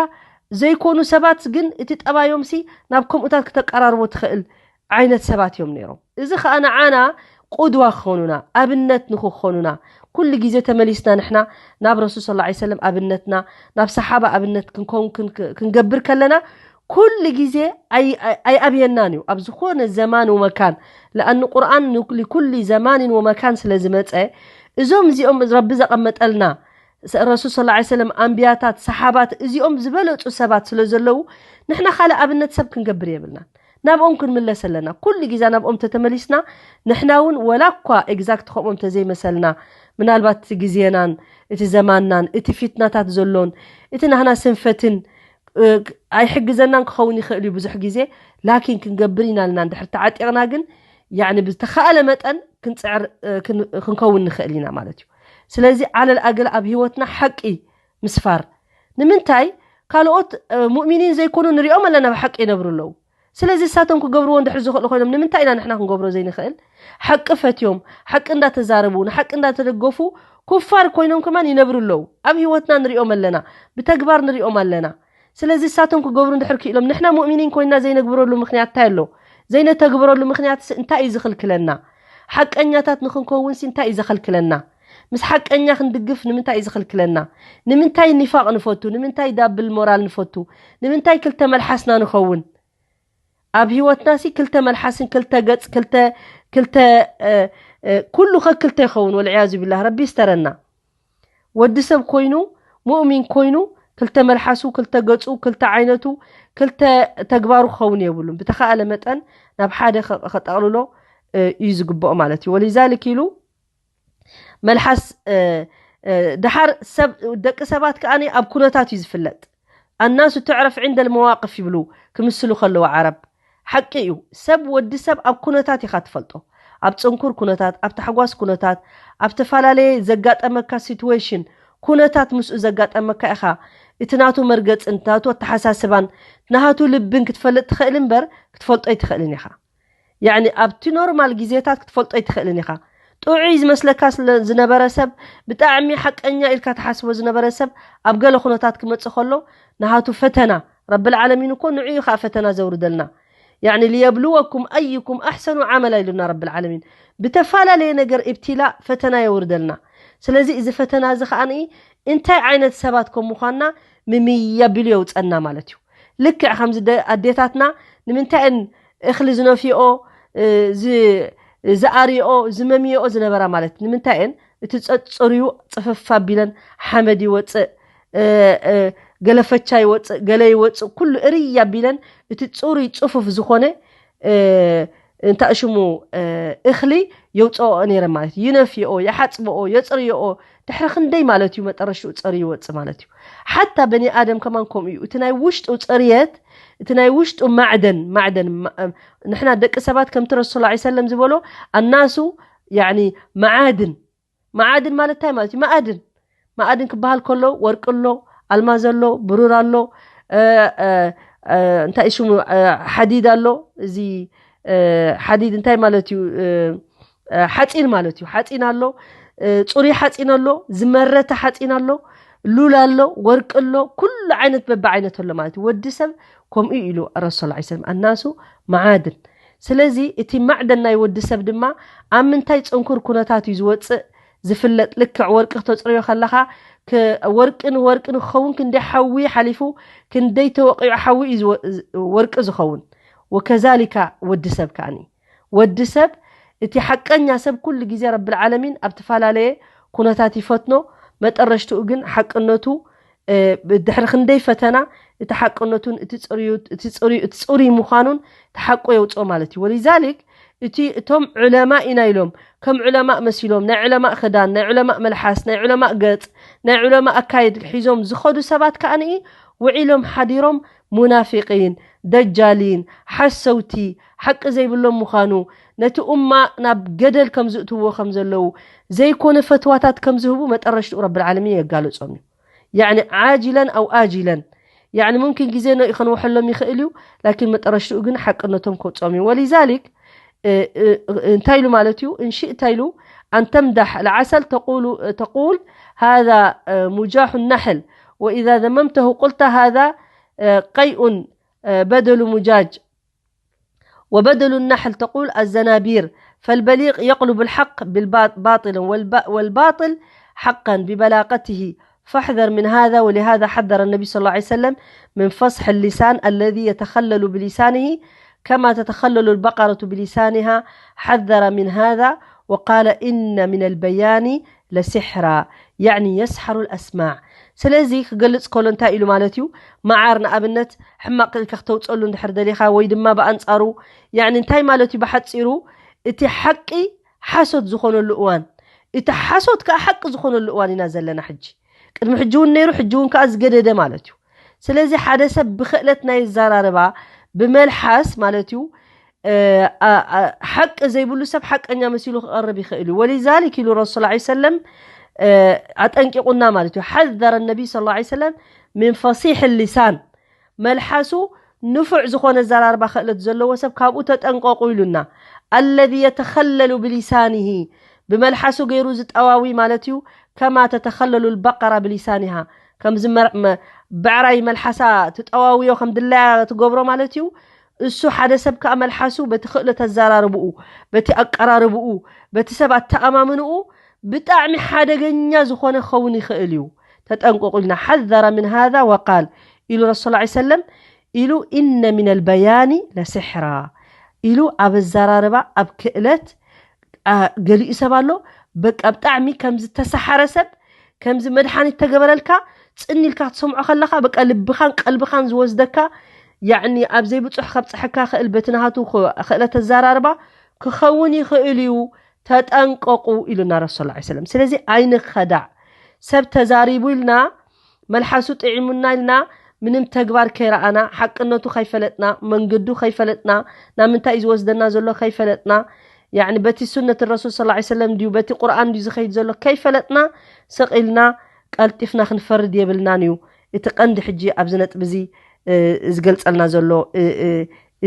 ዘይኮኑ ሰባት ግን እቲ ጠባዮምሲ ናብ ከምኡታት ክተቀራርቦ ትኽእል ዓይነት ሰባት እዮም ነይሮም። እዚ ኸኣ ንዓና ቁድዋ ክኾኑና፣ ኣብነት ንኽኾኑና፣ ኩሉ ግዜ ተመሊስና ንሕና ናብ ረሱል ሰለላሁ ዐለይሂ ወሰለም ኣብነትና፣ ናብ ሰሓባ ኣብነት ክንከውን ክን-፣ ክንገብር ከለና ኩሉ ግዜ ኣይ-፣ ኣይ-፣ ኣይኣብየናን እዩ። ኣብ ዝኾነ ዘማን ወመካን፣ ለኣኑ ቁርኣን ን-፣ ሊኩሊ ዘማንን ወመካን ስለ ዝመጸ፣ እዞም እዚኦም ረቢ ዘቐመጠልና ስ-፣ ረሱል ሰለላሁ ዐለይሂ ወሰለም፣ ኣንብያታት፣ ሰሓባት፣ እዚኦም ዝበለጹ ሰባት ስለ ዘለዉ፣ ንሕና ካልእ ኣብነት ሰብ ክንገብር የብልናን። ናብኦም ክንምለስ ኣለና። ኩሉ ግዜ ናብኦም ተተመሊስና፣ ንሕና እውን ወላ እኳ ኤግዛክት ከምኦም ተዘይመሰልና፣ ምናልባት እቲ ግዜናን እቲ ዘማንናን እቲ ፊትናታት ዘሎን እቲ ናህና ስንፈትን እ፣ ኣይሕግዘናን ክኸውን ይኽእል እዩ ብዙሕ ግዜ። ላኪን ክንገብር ኢና ልና እንድሕር ተዓጢቕና ግን፣ ያኒ ብዝተኻእለ መጠን ክንፅዕር እ፣ ክን- ክንከውን ንኽእል ኢና ማለት እዩ። ስለዚ ዓለል ኣገል ኣብ ህይወትና ሓቂ ምስፋር። ንምንታይ ካልኦት እ፣ ሙእሚኒን ዘይኮኑ ንሪኦም ኣለና ብሓቂ ይነብሩ ኣለዉ። ስለዚ እሳቶም ክገብርዎ እንድሕር ዝኽእሉ ኮይኖም ንምንታይ ኢና ንሕና ክንገብሮ ዘይንኽእል? ሓቂ ፈትዮም፣ ሓቂ እንዳተዛረቡ፣ ንሓቂ እንዳተደገፉ ኩፋር ኮይኖም ከማን ይነብሩ ኣለዉ። ኣብ ህይወትና ንሪኦም ኣለና፣ ብተግባር ንሪኦም ኣለና። ስለዚ እሳቶም ክገብሩ እንድሕር ክኢሎም ንሕና ሙእሚኒን ኮይና ዘይነግብረሉ ምኽንያት እንታይ ኣሎ? ዘይነተግብረሉ ምኽንያትስ እንታይ እዩ ዝኽልክለና? ሓቀኛታት ንኽንከውንሲ እንታይ እዩ ዘኸልክለና? ምስ ሓቀኛ ክንድግፍ ንምንታይ እዩ ዝኽልክለና? ንምንታይ ኒፋቕ ንፈቱ? ንምንታይ ዳብል ሞራል ንፈቱ? ንምንታይ ክልተ መልሓስና ንኸውን? ኣብ ህይወትናሲ ክልተ መልሓስን ክልተ ገጽ ክልተ ክልተ እ፣ እ፣ ኩሉ ከክልተ ይኸውን። ወልዕያዙ ቢላህ ረቢ ይስተረና። ወዲ ሰብ ኮይኑ ሙእሚን ኮይኑ ክልተ መልሓሱ ክልተ ገጹ ክልተ ዓይነቱ ክልተ ተግባሩ ክኸውን የብሉን። ብተኻእለ መጠን ናብ ሓደ ከ- ከጠቕልሎ እ፣ እዩ ዝግብኦ ማለት እዩ። ወሊዛልክ ኢሉ መልሓስ እ፣ እ፣ ደሓር ሰብ ደቂ ሰባት ከኣ ኣብ ኩነታት እዩ ዝፍለጥ። ኣናሱ ትዕረፍ ዕንደል መዋቅፍ ይብሉ ክምስሉ ከለዉ ዓረብ። ሓቂ እዩ። ሰብ ወዲ ሰብ ኣብ ኩነታት ኢኻ ትፈልጦ። ኣብ ጽንኩር ኩነታት፣ ኣብ ታሕጓስ ኩነታት፣ ኣብ ተፈላለየ ዘጋጠመካ ሲትዌሽን ኩነታት ምስኡ ዘጋጠመካ ኢኻ እቲ ናቱ መርገጽን ናቱ ኣተሓሳስባን ናቱ ልብን ክትፈልጥ ትኽእል እምበር ክትፈልጦ ኣይትኽእልን ኢኻ። ያኒ ኣብቲ ኖርማል ግዜታት ክትፈልጦ ኣይትኽእልን ኢኻ። ጥዑይ ዝመስለካ ስለ ዝነበረ ሰብ፣ ብጣዕሚ ሓቀኛ ኢልካ ትሓስቦ ዝነበረ ሰብ ኣብ ገለ ኩነታት ክመጽእ ከሎ ናሃቱ ፈተና ረብል ዓለሚን እኮ ንዑ እዩ ከዓ ፈተና ዘውርደልና። ያኒ ሊየብልወኩም ኣዩኩም ኣሕሰኑ ዓመላ ኢሉና ረብል ዓለሚን። ብተፈላለየ ነገር ኢብቲላ ፈተና የውርደልና። ስለዚ እዚ ፈተና እዚ ከዓ እንታይ ዓይነት ሰባት ከም ምዃንና ምምያ ቢሉ የውፀና ማለት እዩ። ልክዕ ከምዚ ደ- ኣዴታትና ንምንታይ እን እኽሊ ዝነፍኦ እ፣ ዝ- ዝኣርኦ ዝመምየኦ ዝነበራ ማለት ንምንታይ እን እቲ ፀፅርዩ ፅፍፍ ኣቢለን ሓመድ ይወፅእ እ፣ እ፣ ገለፈቻ ይወፅእ ገለ ይወፅእ ኩሉ እርይ ኣቢለን እቲ ፅሩይ ፅፉፍ ዝኾነ እ፣ እንታይ ሽሙ እ፣ እኽሊ የውፅኦ ነይረ ማለት እዩ። ይነፍኦ ይሓፅብኦ የፅርየኦ ድሕሪ ክንደይ ማለት እዩ መጠረሽኡ ፀርዩ ይወፅእ ማለት እዩ። ሓታ በኒ ኣደም ከማን ከምኡ እዩ። እቲ ናይ ውሽጡ ፅርየት እቲ ናይ ውሽጡ ማዕደን ማዕደን ማ- ንሕና ደቂ ሰባት ከምቲ ረሱል ላ ሰለም ዝበሎ ኣናሱ ያኒ መዓድን መዓድን ማለት እንታይ ማለት እዩ? መኣድን መኣድን ክበሃል ከሎ ወርቂ ኣሎ፣ ኣልማዝ ኣሎ፣ ብሩር ኣሎ፣ እ፣ እ፣ እ፣ እንታይ ሽሙ እ፣ ሓዲድ ኣሎ። እዚ እ፣ ሓዲድ እንታይ ማለት እዩ? እ፣ እ፣ ሓፂን ማለት እዩ። ሓፂን ኣሎ፣ እ፣ ፅሩይ ሓፂን ኣሎ፣ ዝመረተ ሓፂን ኣሎ፣ ሉል ኣሎ፣ ወርቂ ኣሎ፣ ኩሉ ዓይነት በቢ ዓይነት ኣሎ ማለት እዩ። ወዲ ሰብ ከምኡ ኢሉ ረሱል ላ ሰለም ኣናሱ መዓድን። ስለዚ እቲ ማዕደን ናይ ወዲ ሰብ ድማ ኣብ ምንታይ ፅንኩር ኩነታት እዩ ዝወፅእ ዝፍለጥ። ልክዕ ወርቂ ክተፅርዮ ከለኻ ክ- ወርቂ ንወርቂ ንክኸውን ክንደይ ሓዊ ሓሊፉ ክንደይ ተወቂዑ ሓዊ እዩ ዝወ- ወርቂ ዝኸውን። ወከዛሊካ ወዲ ሰብ ከዓኒ ወዲ ሰብ እቲ ሓቀኛ ሰብ ኩሉ ግዜ ረብል ዓለሚን ኣብ ተፈላለየ ኩነታት ይፈትኖ። መጠረሽትኡ ግን ሓቅነቱ እ፣ ድሕሪ ክንደይ ፈተና እቲ ሓቅነቱን እቲ ፅሩዩ እቲ ፅሩዩ እቲ ፅሩይ ምዃኑን ተሓቆ የውፅኦ ማለት እዩ። ወሊዛሊክ እቲ እቶም ዑለማ ኢና ኢሎም ከም ዑለማ መሲሎም ናይ ዑለማ ክዳን ናይ ዑለማ መልሓስ ናይ ዑለማ ገፅ ናይ ዑለማ ኣካይድ ሒዞም ዝኸዱ ሰባት ከዓኒ ውዒሎም ሓዲሮም ሙናፊቂን ደጃሊን ሓሰውቲ ሓቂ ዘይብሎም ምዃኑ ነቲ ኡማ ናብ ገደል ከም ዝእትዎ ከም ዘለዉ ዘይኮነ ፈትዋታት ከም ዝህቡ መጠረሽትኡ ረብል ዓለሚን የጋልጾም እዩ። ያኒ ዓጅለን ኣው ኣጅለን ያኒ ሙምኪን ግዜ ነኡ ከንወሐሎም ይኽእል እዩ። ላኪን መጠረሽትኡ ግን ሓቅነቶም ከውፅኦም እዩ። ወሊዛሊክ እ፣ እ፣ እንታይ ኢሉ ማለት እዩ እንሽእታ ኢሉ أن تمدح العسل تقول تقول هذا مجاح النحل وإذا ذممته قلت هذا قيء بدل مجاج وبدل النحل تقول الزنابير فالبليغ يقلب الحق بالباطل والباطل حقا ببلاغته فاحذر من هذا ولهذا حذر النبي صلى الله عليه وسلم من فصح اللسان الذي يتخلل بلسانه كما تتخلل البقرة بلسانها حذر من هذا وقال إن من البيان لسحرا، يعني يسحر الأسماع። ስለዚ ክገልጽ ከሎ እንታይ ኢሉ ማለት እዩ? መዓር ንኣብነት ሕማቕ ኢልካ ክተውጸሉ እንድሕር ደሊኻ፣ ወይ ድማ ብኣንጻሩ፣ ያኒ እንታይ ማለት እዩ? ብሓጺሩ እቲ ሓቂ ሓሶት ዝኾነሉ እዋን፣ እቲ ሓሶት ከኣ ሓቂ ዝኾነሉ እዋን ኢና ዘለና ሕጂ። ቅድሚ ሕጂ እውን ነይሩ፣ ሕጂ እውን ከኣ ዝገደደ ማለት እዩ። ስለዚ ሓደ ሰብ ብክእለት ናይ ኣዘራርባ፣ ብመልሓስ ማለት እዩ፣ እ፣ ኣ-፣ ኣ-፣ ሓቂ ዘይብሉ ሰብ ሓቀኛ መሲሉ ክቐርብ ይኽእል እዩ። ወሊዛሊክ ኢሉ ረሱል ላ ሰለም፣ እ፣ ኣጠንቂቑና ማለት እዩ። ሓዘረ ነቢ ስ ላ ሰለም ምን ፈሲሕ ሊሳን፣ መልሓሱ ንፉዕ ዝኾነ ኣዘራርባ ክእለት ዘለዎ ሰብ ካብኡ ተጠንቀቑ ኢሉና። ኣለዚ የተኸለሉ ብሊሳኒሂ፣ ብመልሓሱ ገይሩ ዝጠዋዊ ማለት እዩ። ከማ ተተኸለሉ ልበቀራ ብሊሳኒሃ፣ ከምዚ መር-፣ መ-፣ ብዕራይ መልሓሳ ትጠዋውዮ ከም ድላያ ትገብሮ ማለት እዩ። እሱ ሓደ ሰብ ከኣ መልሓሱ በቲ ክእለት ኣዘራርብኡ፣ በቲ ኣቀራርብኡ፣ በቲ ሰብ ኣተኣማምንኡ ብጣዕሚ ሓደገኛ ዝኾነ ክኸውን ይኽእል እዩ። ተጠንቀቑ ኢልና። ሓዘረ ምን ሃዛ ወቃል ኢሉ ረሱል ላ ሰለም ኢሉ፣ ኢነ ሚነል በያኒ ለስሕራ ኢሉ ኣብ ኣዘራርባ፣ ኣብ ክእለት፣ ኣ፣ ገሊኡ ሰብ ኣሎ፣ በቃ ብጣዕሚ ከም ዝተሰሓረ ሰብ፣ ከምዚ መድሓኒት ተገበረልካ፣ ጽን ኢልካ ክትሰምዖ ከለኻ፣ በቃ ልብኻን ቀልብኻን ዝወስደካ፣ ያዕኒ ኣብ ዘይብጹሕ ከብጽሐካ ክእል፣ በቲ ናሃቱ ክ-፣ ክእለት ኣዘራርባ ክኸውን ይኽእል እዩ፣ ተጠንቀቑ ኢሉና ረሱል ላ ሰለም። ስለዚ ኣይንኸዳዕ። ሰብ ተዛሪቡ ኢልና፣ መልሓሱ ጥዒሙና ኢልና፣ ምንም ተግባር ከይረኣና፣ ሓቅነቱ ከይፈለጥና፣ መንገዱ ከይፈለጥና፣ ናብ ምንታይ እዩ ዝወስደና ዘሎ ከይፈለጥና፣ ያዕኒ በቲ ሱነት ረሱል ስ ላ ሰለም ድዩ፣ በቲ ቁርኣን ድዩ ዝኸይድ ዘሎ ከይፈለጥና፣ ስቕ ኢልና ቀልጢፍና ክንፈርድ የብልናን እዩ። እቲ ቀንዲ ሕጂ ኣብዚ ነጥቢ እዚ፣ እ፣ ዝገልጸልና ዘሎ፣ እ፣ እ፣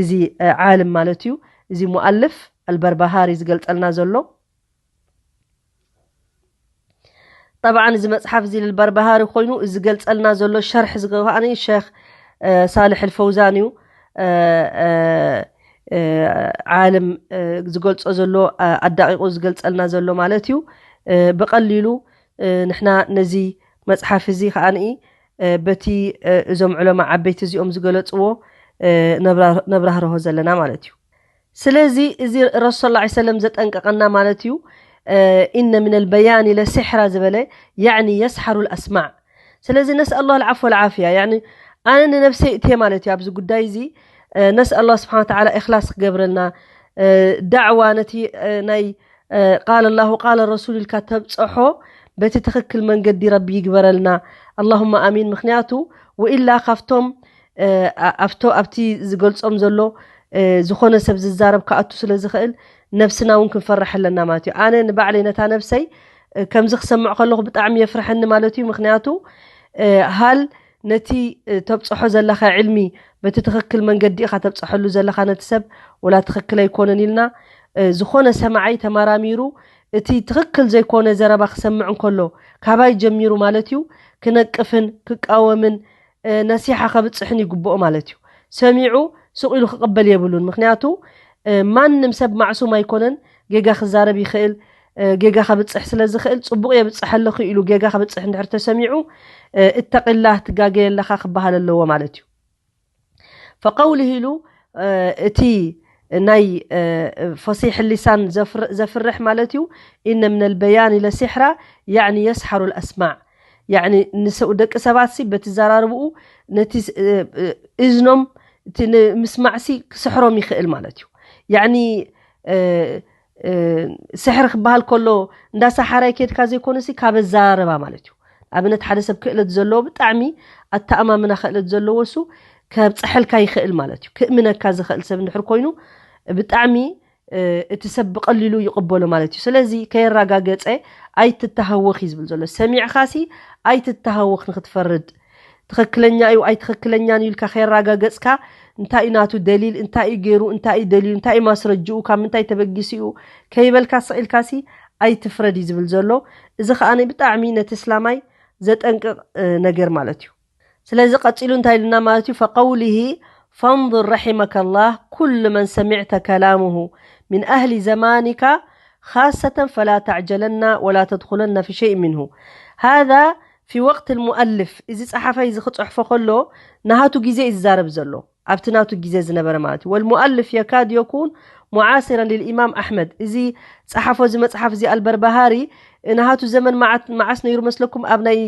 እዚ፣ እ፣ ዓልም ማለት እዩ፣ እዚ ሙኣልፍ ኣልበርባሃሪ ዝገልጸልና ዘሎ። ጠብዓን እዚ መጽሓፍ እዚ ልበርባሃሪ ኮይኑ፣ እዚ ዝገልጸልና ዘሎ ሸርሒ እዚ ከኣ ሸኽ፣ እ፣ ሳልሕ ኣልፈውዛን እዩ። እ፣ እ፣ እ፣ ዓልም፣ እ፣ ዝገልጾ ዘሎ፣ እ፣ ኣዳቂቑ ዝገልጸልና ዘሎ ማለት እዩ። እ፣ ብቐሊሉ፣ እ፣ ንሕና ነዚ መጽሓፍ እዚ ከኣ፣ እ፣ በቲ፣ እ፣ እዞም ዑለማ ዓበይቲ እዚኦም ዝገለጽዎ፣ እ፣ ነብራ-፣ ነብራህርሆ ዘለና ማለት እዩ። ስለዚ እዚ ረሱል ላ ሰለም ዘጠንቀቐና ማለት እዩ። እ፣ ኢነ ሚነል በያኒ ለሲሕራ ዝበለ፣ ያዕኒ የስሓሩ ልኣስማዕ። ስለዚ ነስኣል ላህ ልዓፍ ወልዓፍያ፣ ያዕኒ ኣነ ንነብሰይ እትየ ማለት እዩ ኣብዚ ጉዳይ እዚ። እ፣ ነስኣል ላህ ስብሓን ወተዓላ ኢኽላስ ክገብረልና፣ እ፣ ዳዕዋ ነቲ፣ እ፣ ናይ፣ እ፣ ቃል ላሁ ቃል ረሱል ኢልካ ተብፀሖ በቲ ትኽክል መንገዲ ረቢ ይግበረልና። ኣላሁማ ኣሚን። ምኽንያቱ ወኢላ ካብቶም፣ እ፣ ኣ-፣ ኣብቶ-፣ ኣብቲ ዝገልጾም ዘሎ፣ እ፣ ዝኾነ ሰብ ዝዛረብ ክኣቱ ስለ ዝኽእል ነብስና እውን ክንፈርሕ ኣለና ማለት እዩ። ኣነ ንባዕለይ ነታ ነብሰይ፣ እ፣ ከምዚ ክሰምዕ ከለኹ ብጣዕሚ የፍርሐኒ ማለት እዩ። ምኽንያቱ፣ እ፣ ሃል ነቲ፣ እ፣ ተብጽሖ ዘለኻ ዕልሚ በቲ ትኽክል መንገዲ ኢኻ ተብጽሐሉ ዘለኻ ነቲ ሰብ፣ ወላ ትኽክል ኣይኮነን ኢልና፣ እ፣ ዝኾነ ሰማዓይ ተመራሚሩ እቲ ትኽክል ዘይኮነ ዘረባ ክሰምዕ እንከሎ፣ ካባይ ጀሚሩ ማለት እዩ፣ ክነቅፍን ክቃወምን፣ እ፣ ነሲሓ ከብጽሕን ይግብኦ ማለት እዩ። ሰሚዑ ስቕ ኢሉ ክቕበል የብሉን። ምኽንያቱ፣ እ፣ ማንም ሰብ ማዕሱም ኣይኮነን፣ ጌጋ ክዛረብ ይኽእል፣ እ፣ ጌጋ ከብጽሕ ስለ ዝኽእል፣ ጽቡቕ የብጽሕ ኣለኹ ኢሉ ጌጋ ከብጽሕ እንድሕር ተሰሚዑ፣ እ፣ እተቂላህ ትጋገየ ኣለኻ ክበሃል ኣለዎ ማለት እዩ። ፈቀውልህ ኢሉ፣ እ፣ እቲ ናይ፣ እ፣ ፈሲሕ ሊሳን ዘፍር-፣ ዘፍርሕ ማለት እዩ። ኢነ ምነል በያኒ ለሲሕራ፣ ያዕኒ የስሓሩ ልኣስማዕ። ያዕኒ ንሰ-፣ ደቂ ሰባት ሲ በቲ ዘራርብኡ ነቲ ስ-፣ እ፣ እ፣ እዝኖም እቲ ንምስማዕ ሲ ክስሕሮም ይኽእል ማለት እዩ። ያዕኒ፣ እ፣ እ፣ ስሕሪ ክበሃል ከሎ እንዳ ሰሓራይ ከድካ ዘይኮነ ሲ ካብ ኣዘራርባ ማለት እዩ። ኣብነት ሓደ ሰብ ክእለት ዘለዎ ብጣዕሚ ኣተኣማምና ክእለት ዘለዎ እሱ ከብጽሐልካ ይኽእል ማለት እዩ። ክእምነካ ዝኽእል ሰብ እንድሕር ኮይኑ ብጣዕሚ፣ እ፣ እቲ ሰብ ብቐሊሉ ይቕበሎ ማለት እዩ። ስለዚ ከየራጋገጸ ኣይትተሃወኽ እዩ ዝብል ዘሎ። ሰሚዕኻ ሲ ኣይትተሃወኽ ንክትፈርድ። ትኽክለኛ እዩ ኣይትኽክለኛን እዩ ኢልካ ከየራጋገጽካ እንታይ እዩ ናቱ ደሊል፣ እንታይ እዩ ገይሩ፣ እንታይ እዩ ደሊሉ፣ እንታይ እዩ ማስረጅኡ፣ ካብ ምንታይ ተበጊሱ እዩ ከይበልካ ስቕ ኢልካ ሲ ኣይትፍረድ እዩ ዝብል ዘሎ። እዚ ከኣ ብጣዕሚ ነቲ እስላማይ ዘጠንቅቕ፣ እ፣ ነገር ማለት እዩ። ስለዚ ቀጺሉ እንታይ ኢሉና ማለት እዩ? ፈቀውሊሂ ፈንظር ረሒመከ ላህ ኩሉ መን ሰሚዕተ ከላሙሁ ምን ኣህሊ ዘማኒካ ካሰተን ፈላ ተዕጀለና ወላ ተድኹለና ፊ ሸይእ ምንሁ። ሃዛ ፊ ወቅት ልሙአልፍ፣ እዚ ጸሓፋይ እዚ ክጽሕፎ ከሎ ናሃቱ ግዜ እዩ ዝዛረብ ዘሎ። ኣብቲ ናቱ ግዜ ዝነበረ ማለት እዩ። والمؤلف يكاد يكون معاصرا للإمام أحمد። እዚ ጸሓፎ እዚ መጽሓፍ እዚ ኣልበርባሃሪ ናሃቱ ዘመን መዓት-፣ መዓስ ነይሩ መስለኩም? ኣብ ናይ፣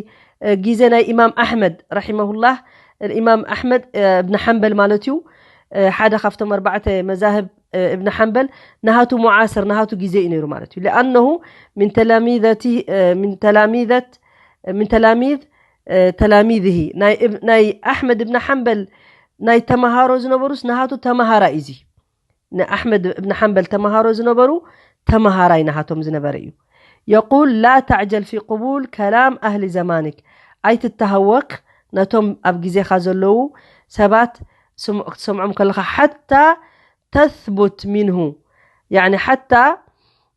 እ፣ ግዜ ናይ ኢማም ኣሕመድ ረሒመሁላህ፣ ኢማም ኣሕመድ፣ እ፣ እብን ሓንበል ማለት እዩ። እ፣ ሓደ ካብቶም ኣርባዕተ መዛህብ፣ እ፣ እብን ሓንበል ናሃቱ ሙዓስር፣ ናሃቱ ግዜ እዩ ነይሩ ማለት እዩ። لأنه من تلامذته، እ፣ من تلامذة، من تلاميذ، እ፣ تلاميذه። ናይ እብ-፣ ናይ ኣሕመድ እብን ሓንበል ናይ ተመሃሮ ዝነበሩስ ናሃቱ ተመሃራይ እዩ። ንኣሕመድ እብን ሓንበል ተመሃሮ ዝነበሩ ተመሃራይ ናሃቶም ዝነበረ እዩ። يقول لا تعجل في قبول كلام أهل زمانك። ኣይትተሃወክ ነቶም ኣብ ግዜኻ ዘለዉ ሰባት ስም-፣ ክትሰምዖም ከለኻ ሓታ ተስቡት ሚንሁ፣ ያኒ ሓታ፣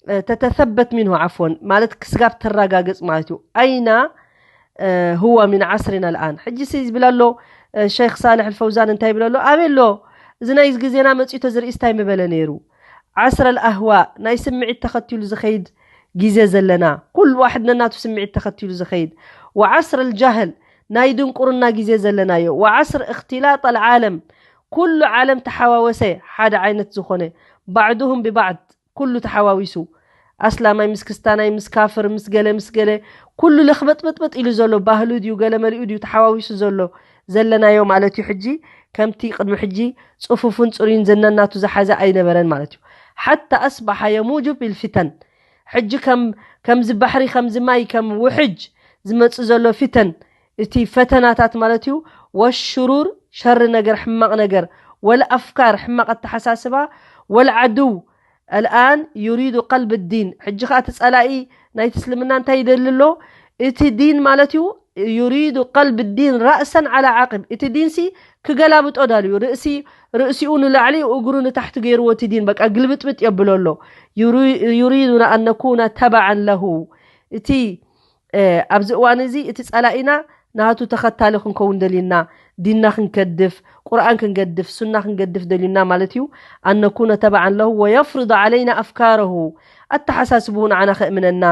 እ፣ ተተሰበት ሚንሁ ዓፍወን ማለት ክስጋብ ተረጋግጽ ማለት እዩ። ኣይና፣ እ፣ ሁወ ሚን ዓስሪና ልኣን። ሕጂ ሲ ዝብል ኣሎ፣ እ፣ ሸይኽ ሳልሕ ኣልፈውዛን እንታይ ይብል ኣሎ? ኣበይ ኣሎ? እዚ ናይ ግዜና መጺኡ ተዝርእስ እንታይ ምበለ ነይሩ? ዓስረ ልኣህዋ ናይ ስምዒት ተኸቲሉ ዝኸይድ ግዜ ዘለና፣ ኩሉ ዋሕድ ነናቱ ስምዒት ተኸቲሉ ዝኸይድ፣ ወዓስረ ልጃህል ናይ ድንቁርና ግዜ ዘለናዮ፣ ወዓስር እኽትላጥ ኣልዓለም ኩሉ ዓለም ተሓዋወሰ ሓደ ዓይነት ዝኾነ፣ ባዕዱሁም ብባዕድ ኩሉ ተሓዋዊሱ፣ ኣስላማይ ምስ ክስታናይ፣ ምስ ካፍር፣ ምስ ገለ ምስ ገለ፣ ኩሉ ለኽበጥበጥበጥ ኢሉ ዘሎ ባህሉ ድዩ ገለ መሊኡ ድዩ ተሓዋዊሱ ዘሎ ዘለናዮ ማለት እዩ። ሕጂ ከምቲ ቅድሚ ሕጂ ጽፉፍን ጽሩይን ዘነናቱ ዝሓዘ ኣይነበረን ማለት እዩ። ሓታ ኣስባሓ የሙጁ ቢልፊተን። ሕጂ ከም፣ ከምዚ ባሕሪ፣ ከምዚ ማይ፣ ከም ውሕጅ ዝመጽእ ዘሎ ፊተን፣ እቲ ፈተናታት ማለት እዩ። ወሽሩር፣ ሸሪ ነገር፣ ሕማቕ ነገር፣ ወልኣፍካር፣ ሕማቕ ኣተሓሳስባ፣ ወልዓድው ኣልኣን ዩሪዱ ቀልብ ዲን። ሕጂ ኸኣ እቲ ጸላኢ ናይቲ እስልምና እንታይ ይደሊ ኣሎ? እቲ ዲን ማለት እዩ፣ ዩሪዱ ቀልብ ዲን ራእሰን ዓላ ዓቅብ። እቲ ዲንሲ ክገላብጦ ዳልዩ። ርእሲ፣ ርእሲኡ ንላዕሊ፣ እግሩ ንታሕቲ ገይርዎ እቲ ዲን በቃ ግልብጥብጥ የብሎ ኣሎ። ዩሪ-፣ ዩሪዱና ኣን ነኩነ ተበዓን ለሁ። እቲ፣ እ፣ ኣብዚ እዋን እዚ እቲ ጸላኢና ናቱ ተኸታሊ ክንከውን ደልዩና፣ ዲንና ክንገድፍ፣ ቁርኣን ክንገድፍ፣ ሱና ክንገድፍ ደልዩና ማለት እዩ። ኣን ነኩነ ተበዓን ለሁ ወየፍርض ዓለይና ኣፍካረሁ። ኣተሓሳስብኡ ንዓና ከእምነና፣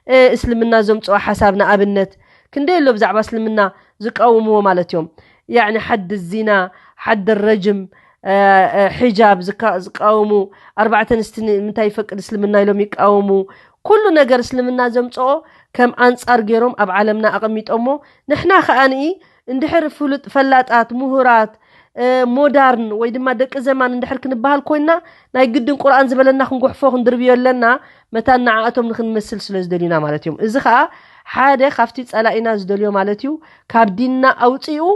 እ፣ እስልምና ዘምጽኦ ሓሳብ ንኣብነት ክንደይ ኣሎ ብዛዕባ እስልምና ዝቃወምዎ ማለት እዮም። ያዕኒ ሓድ ዚና፣ ሓድ ረጅም፣ እ፣ እ፣ ሒጃብ ዝካ-፣ ዝቃወሙ፣ ኣርባዕተ ኣንስቲ ንምንታይ ይፈቅድ እስልምና ኢሎም ይቃወሙ። ኩሉ ነገር እስልምና ዘምጽኦ ከም ኣንጻር ገይሮም ኣብ ዓለምና ኣቐሚጦሞ። ንሕና ከኣ ንኢ እንድሕር ፍሉጥ ፈላጣት፣ ምሁራት፣ እ፣ ሞዳርን ወይ ድማ ደቂ ዘማን እንድሕር ክንበሃል ኮይንና፣ ናይ ግድን ቁርኣን ዝበለና ክንጉሕፎ ክንድርብዮ ኣለና፣ መታን ንዓኣቶም ንክንመስል ስለ ዝደልዩና ማለት እዮም። እዚ ከኣ ሓደ ካብቲ ጸላኢና ዝደልዮ ማለት እዩ። ካብ ዲንና ኣውጺኡ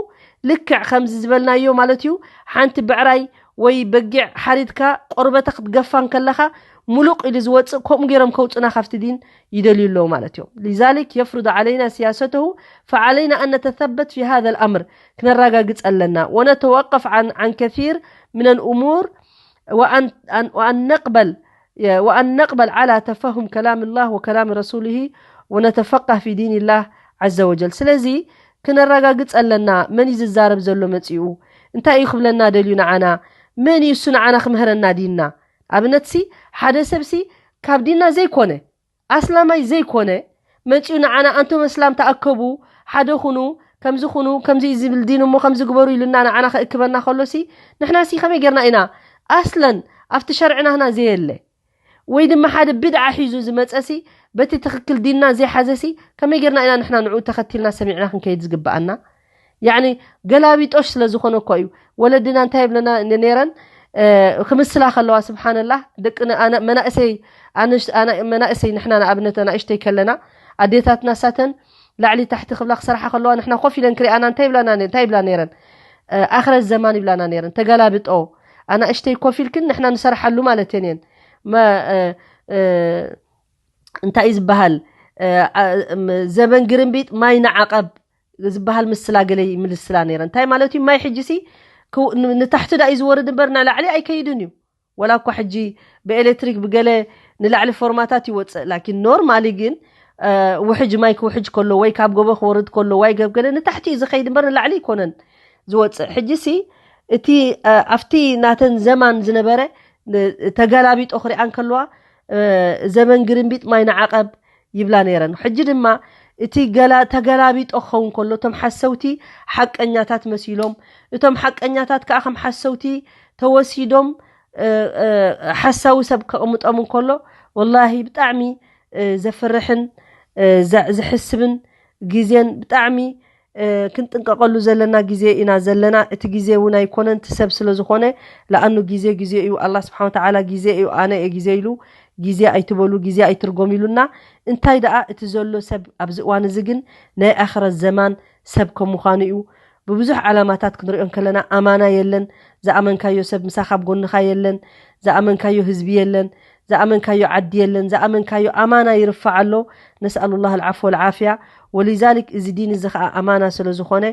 ልክዕ ከምዚ ዝበልናዮ ማለት እዩ። ሓንቲ ብዕራይ ወይ በጊዕ ሓሪድካ ቆርበታ ክትገፋ እንከለኻ ሙሉቕ ኢሉ ዝወጽእ፣ ከምኡ ገይሮም ከውጽና ካብቲ ዲን ይደልዩ ኣለዉ ማለት እዮም። لذلك يفرض علينا سياسته فعلينا أن نتثبت في هذا الأمر። ክነረጋግጽ ኣለና። ونتوقف عن، عن كثير من الأمور وأن، أن، وأن نقبل، وأن نقبل على تفهم كلام الله وكلام رسوله ونتفقه في دين الله عز وجل። ስለዚ ክነረጋግጽ ኣለና። መን እዩ ዝዛረብ ዘሎ መጺኡ? እንታይ እዩ ክብለና ደልዩ ንዓና? መን እዩ እሱ ንዓና ክምህረና ዲንና? ኣብነትሲ ሓደ ሰብሲ ካብ ዲንና ዘይኮነ፣ ኣስላማይ ዘይኮነ መጺኡ ንዓና ኣንቶም ኣስላም ተኣከቡ፣ ሓደ ኩኑ፣ ከምዚ ኩኑ፣ ከምዚ እዩ ዝብል ዲን እሞ ከምዚ ግበሩ ኢሉና ንዓና ከእክበና ከሎሲ ንሕናሲ ከመይ ጌርና ኢና ኣስለን ኣብቲ ሸርዕናህና ዘየለ ወይ ድማ ሓደ ብድዓ ሒዙ ዝመጸሲ በቲ ትኽክል ዲንና ዘይሓዘሲ ከመይ ጌርና ኢና ንሕና ንዕኡ ተኸቲልና ሰሚዕና ክንከይድ ዝግብኣና? ያዕኒ ገላቢጦሽ ስለ ዝኾነ እኮ እዩ። ወለድና እንታይ ይብለና ነ-፣ ነይረን፣ እ፣ ክምስላ ከለዋ፣ ስብሓንላህ፣ ደቂ ነ-፣ ኣነ-፣ መናእሰይ፣ ኣንሽ-፣ ኣነ-፣ መናእሰይ ንሕና ንኣብነት ኣናእሽተይ ከለና ኣዴታትና ሳተን ላዕሊ ታሕቲ ክብላ ክሰርሓ ከለዋ ንሕና ኮፍ ኢለን ክሪኣና እንታይ ይብላና ነ-፣ እንታይ ይብላ ነይረን? እ፣ ኣኽረት ዘማን ይብላና ነይረን። ተገላብጦ፣ ኣናእሽተይ ኮፍ ኢልክን ንሕና ንሰርሓሉ ማለት እየን እየን። መ-፣ እ፣ እ፣ እንታይ እዩ ዝበሃል? እ፣ ኣ-፣ እም፣ ዘበን ግርምቢጥ ማይ ንዓቐብ ዝበሃል ምስላ ገለ ይምልስላ ነይረን። እንታይ ማለት እዩ? ማይ ሕጂሲ ክው-፣ ን-፣ ንታሕቲ ዳ እዩ ዝወርድ እምበር ንላዕሊ ኣይከይድን እዩ። ወላ እኳ ሕጂ ብኤሌክትሪክ ብገለ ንላዕሊ ፎርማታት ይወፅእ፣ ላኪን ኖርማሊ ግን፣ እ፣ ውሕጅ ማይ ክውሕጅ ከሎ ወይ ካብ ጎቦ ክወርድ ከሎ ወይ ገብ ገለ ንታሕቲ እዩ ዝኸይድ እምበር ንላዕሊ ኣይኮነን ዝወፅእ። ሕጂሲ እቲ፣ እ፣ ኣብቲ ናተን ዘማን ዝነበረ ን-፣ ተገላቢጦ ክሪኣ እንከለዋ፣ እ፣ ዘበን ግርምቢጥ ማይ ንዓቐብ ይብላ ነይረን። ሕጂ ድማ እቲ ገላ ተገላቢጦ ክኸውን ከሎ፣ እቶም ሓሰውቲ ሓቀኛታት መሲሎም፣ እቶም ሓቀኛታት ከዓ ከም ሓሰውቲ ተወሲዶም፣ እ፣ እ፣ ሓሳዊ ሰብ ከቕምጦም እንከሎ፣ ወላሂ ብጣዕሚ፣ እ፣ ዘፍርሕን፣ እ፣ ዘ-፣ ዘሕስብን ግዜን ብጣዕሚ፣ እ፣ ክንጥንቀቐሉ ዘለና ግዜ ኢና ዘለና። እቲ ግዜ እውን ኣይኮነን፣ እቲ ሰብ ስለ ዝኾነ፣ ለኣኑ ግዜ ግዜ እዩ። ኣላህ ስብሓን ወተዓላ ግዜ እዩ፣ ኣነ እየ ግዜ ኢሉ፣ ግዜ ኣይትበሉ፣ ግዜ ኣይትርጎም ኢሉና። እንታይ ደኣ እቲ ዘሎ ሰብ ኣብዚ እዋን እዚ ግን ናይ ኣኽረት ዘማን ሰብ ከም ምዃኑ እዩ። ብብዙሕ ዓላማታት ክንሪኦ እንከለና ኣማና የለን፣ ዝኣመንካዮ ሰብ ምሳኻ ኣብ ጎንኻ የለን፣ ዝኣመንካዮ ህዝቢ የለን፣ ዝኣመንካዮ ዓዲ የለን፣ ዝኣመንካዮ ኣማና ይርፋዕ ኣሎ። ነስኣሉላህ ኣልዓፍወ ወልዓፍያ። ወሊዛሊክ እዚ ዲን እዚ ኸዓ ኣማና ስለ ዝኾነ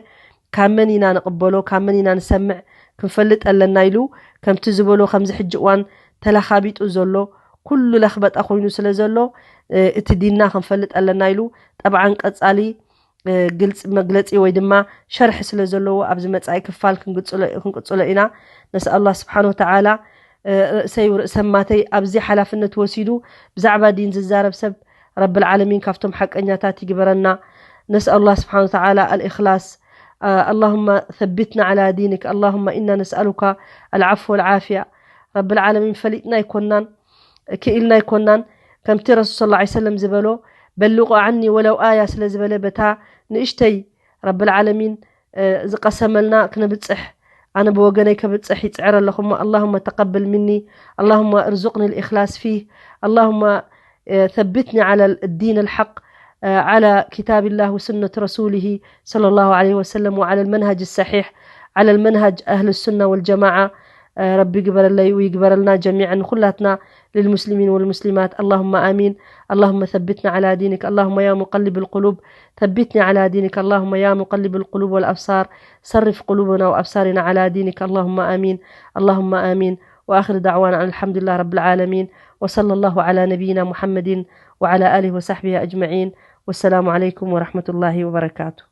ካብ መን ኢና ንቕበሎ፣ ካብ መን ኢና ንሰምዕ ክንፈልጥ ኣለና ኢሉ ከምቲ ዝበሎ ከምዚ ሕጂ እዋን ተለኻቢጡ ዘሎ ኩሉ ለኽበጠ ኮይኑ ስለ ዘሎ፣ እ፣ እቲ ዲንና ክንፈልጥ ኣለና ኢሉ ጠብዓን ቀጻሊ፣ እ፣ ግልጽ መግለጺ ወይ ድማ ሸርሒ ስለ ዘለዎ ኣብዚ መጻኢ ክፋል ክንግጽሎ፣ ክንቅጽሎ ኢና። ነስኣሉላህ ስብሓን ወተዓላ፣ እ፣ ርእሰይ ርእሰማተይ ኣብዚ ሓላፍነት ወሲዱ ብዛዕባ ዲን ዝዛረብ ሰብ ረብል ዓለሚን ካብቶም ሓቀኛታት ይግበረና። ነስኣሉላህ ስብሓን ወተዓላ ኣልእኽላስ። እ፣ اللهم ثبتنا على دينك، اللهم إنا نسألك العفو والعافية። ረብል ዓለሚን ፈሊጥና ኣይኮናን፣ ክኢልና ኣይኮናን። ከምቲ ረሱል ሰለላሁ ዐለይሂ ወሰለም ዝበሎ፣ በልቁ ዓኒ ወለው ኣያ ስለ ዝበለ፣ በታ ንእሽተይ ረብል ዓለሚን፣ እ፣ ዝቀሰመልና ክነብጽሕ፣ ኣነ ብወገነይ ከብጽሕ ይጽዕር ኣለኹ እሞ፣ اللهم تقبل مني، اللهم ارزقني الإخلاص فيه، اللهم ثبتني على الدين الحق، على كتاب الله وسنة رسوله صلى الله عليه وسلم، وعلى المنهج الصحيح، على المنهج أهل السنة والجماعة. ረቢ ይግበረለይ ወይግበረልና ጀሚዓን ንኹላትና للمسلمين والمسلمات، اللهم آمين. اللهم ثبتنا على دينك، اللهم يا مقلب القلوب ثبتني على دينك، اللهم يا مقلب القلوب والأبصار صرف قلوبنا وأبصارنا على دينك، اللهم آمين. اللهم آمين. وآخر دعوانا أن الحمد لله رب العالمين، وصلى الله على نبينا محمد وعلى آله وصحبه أجمعين. والسلام عليكم ورحمة الله وبركاته.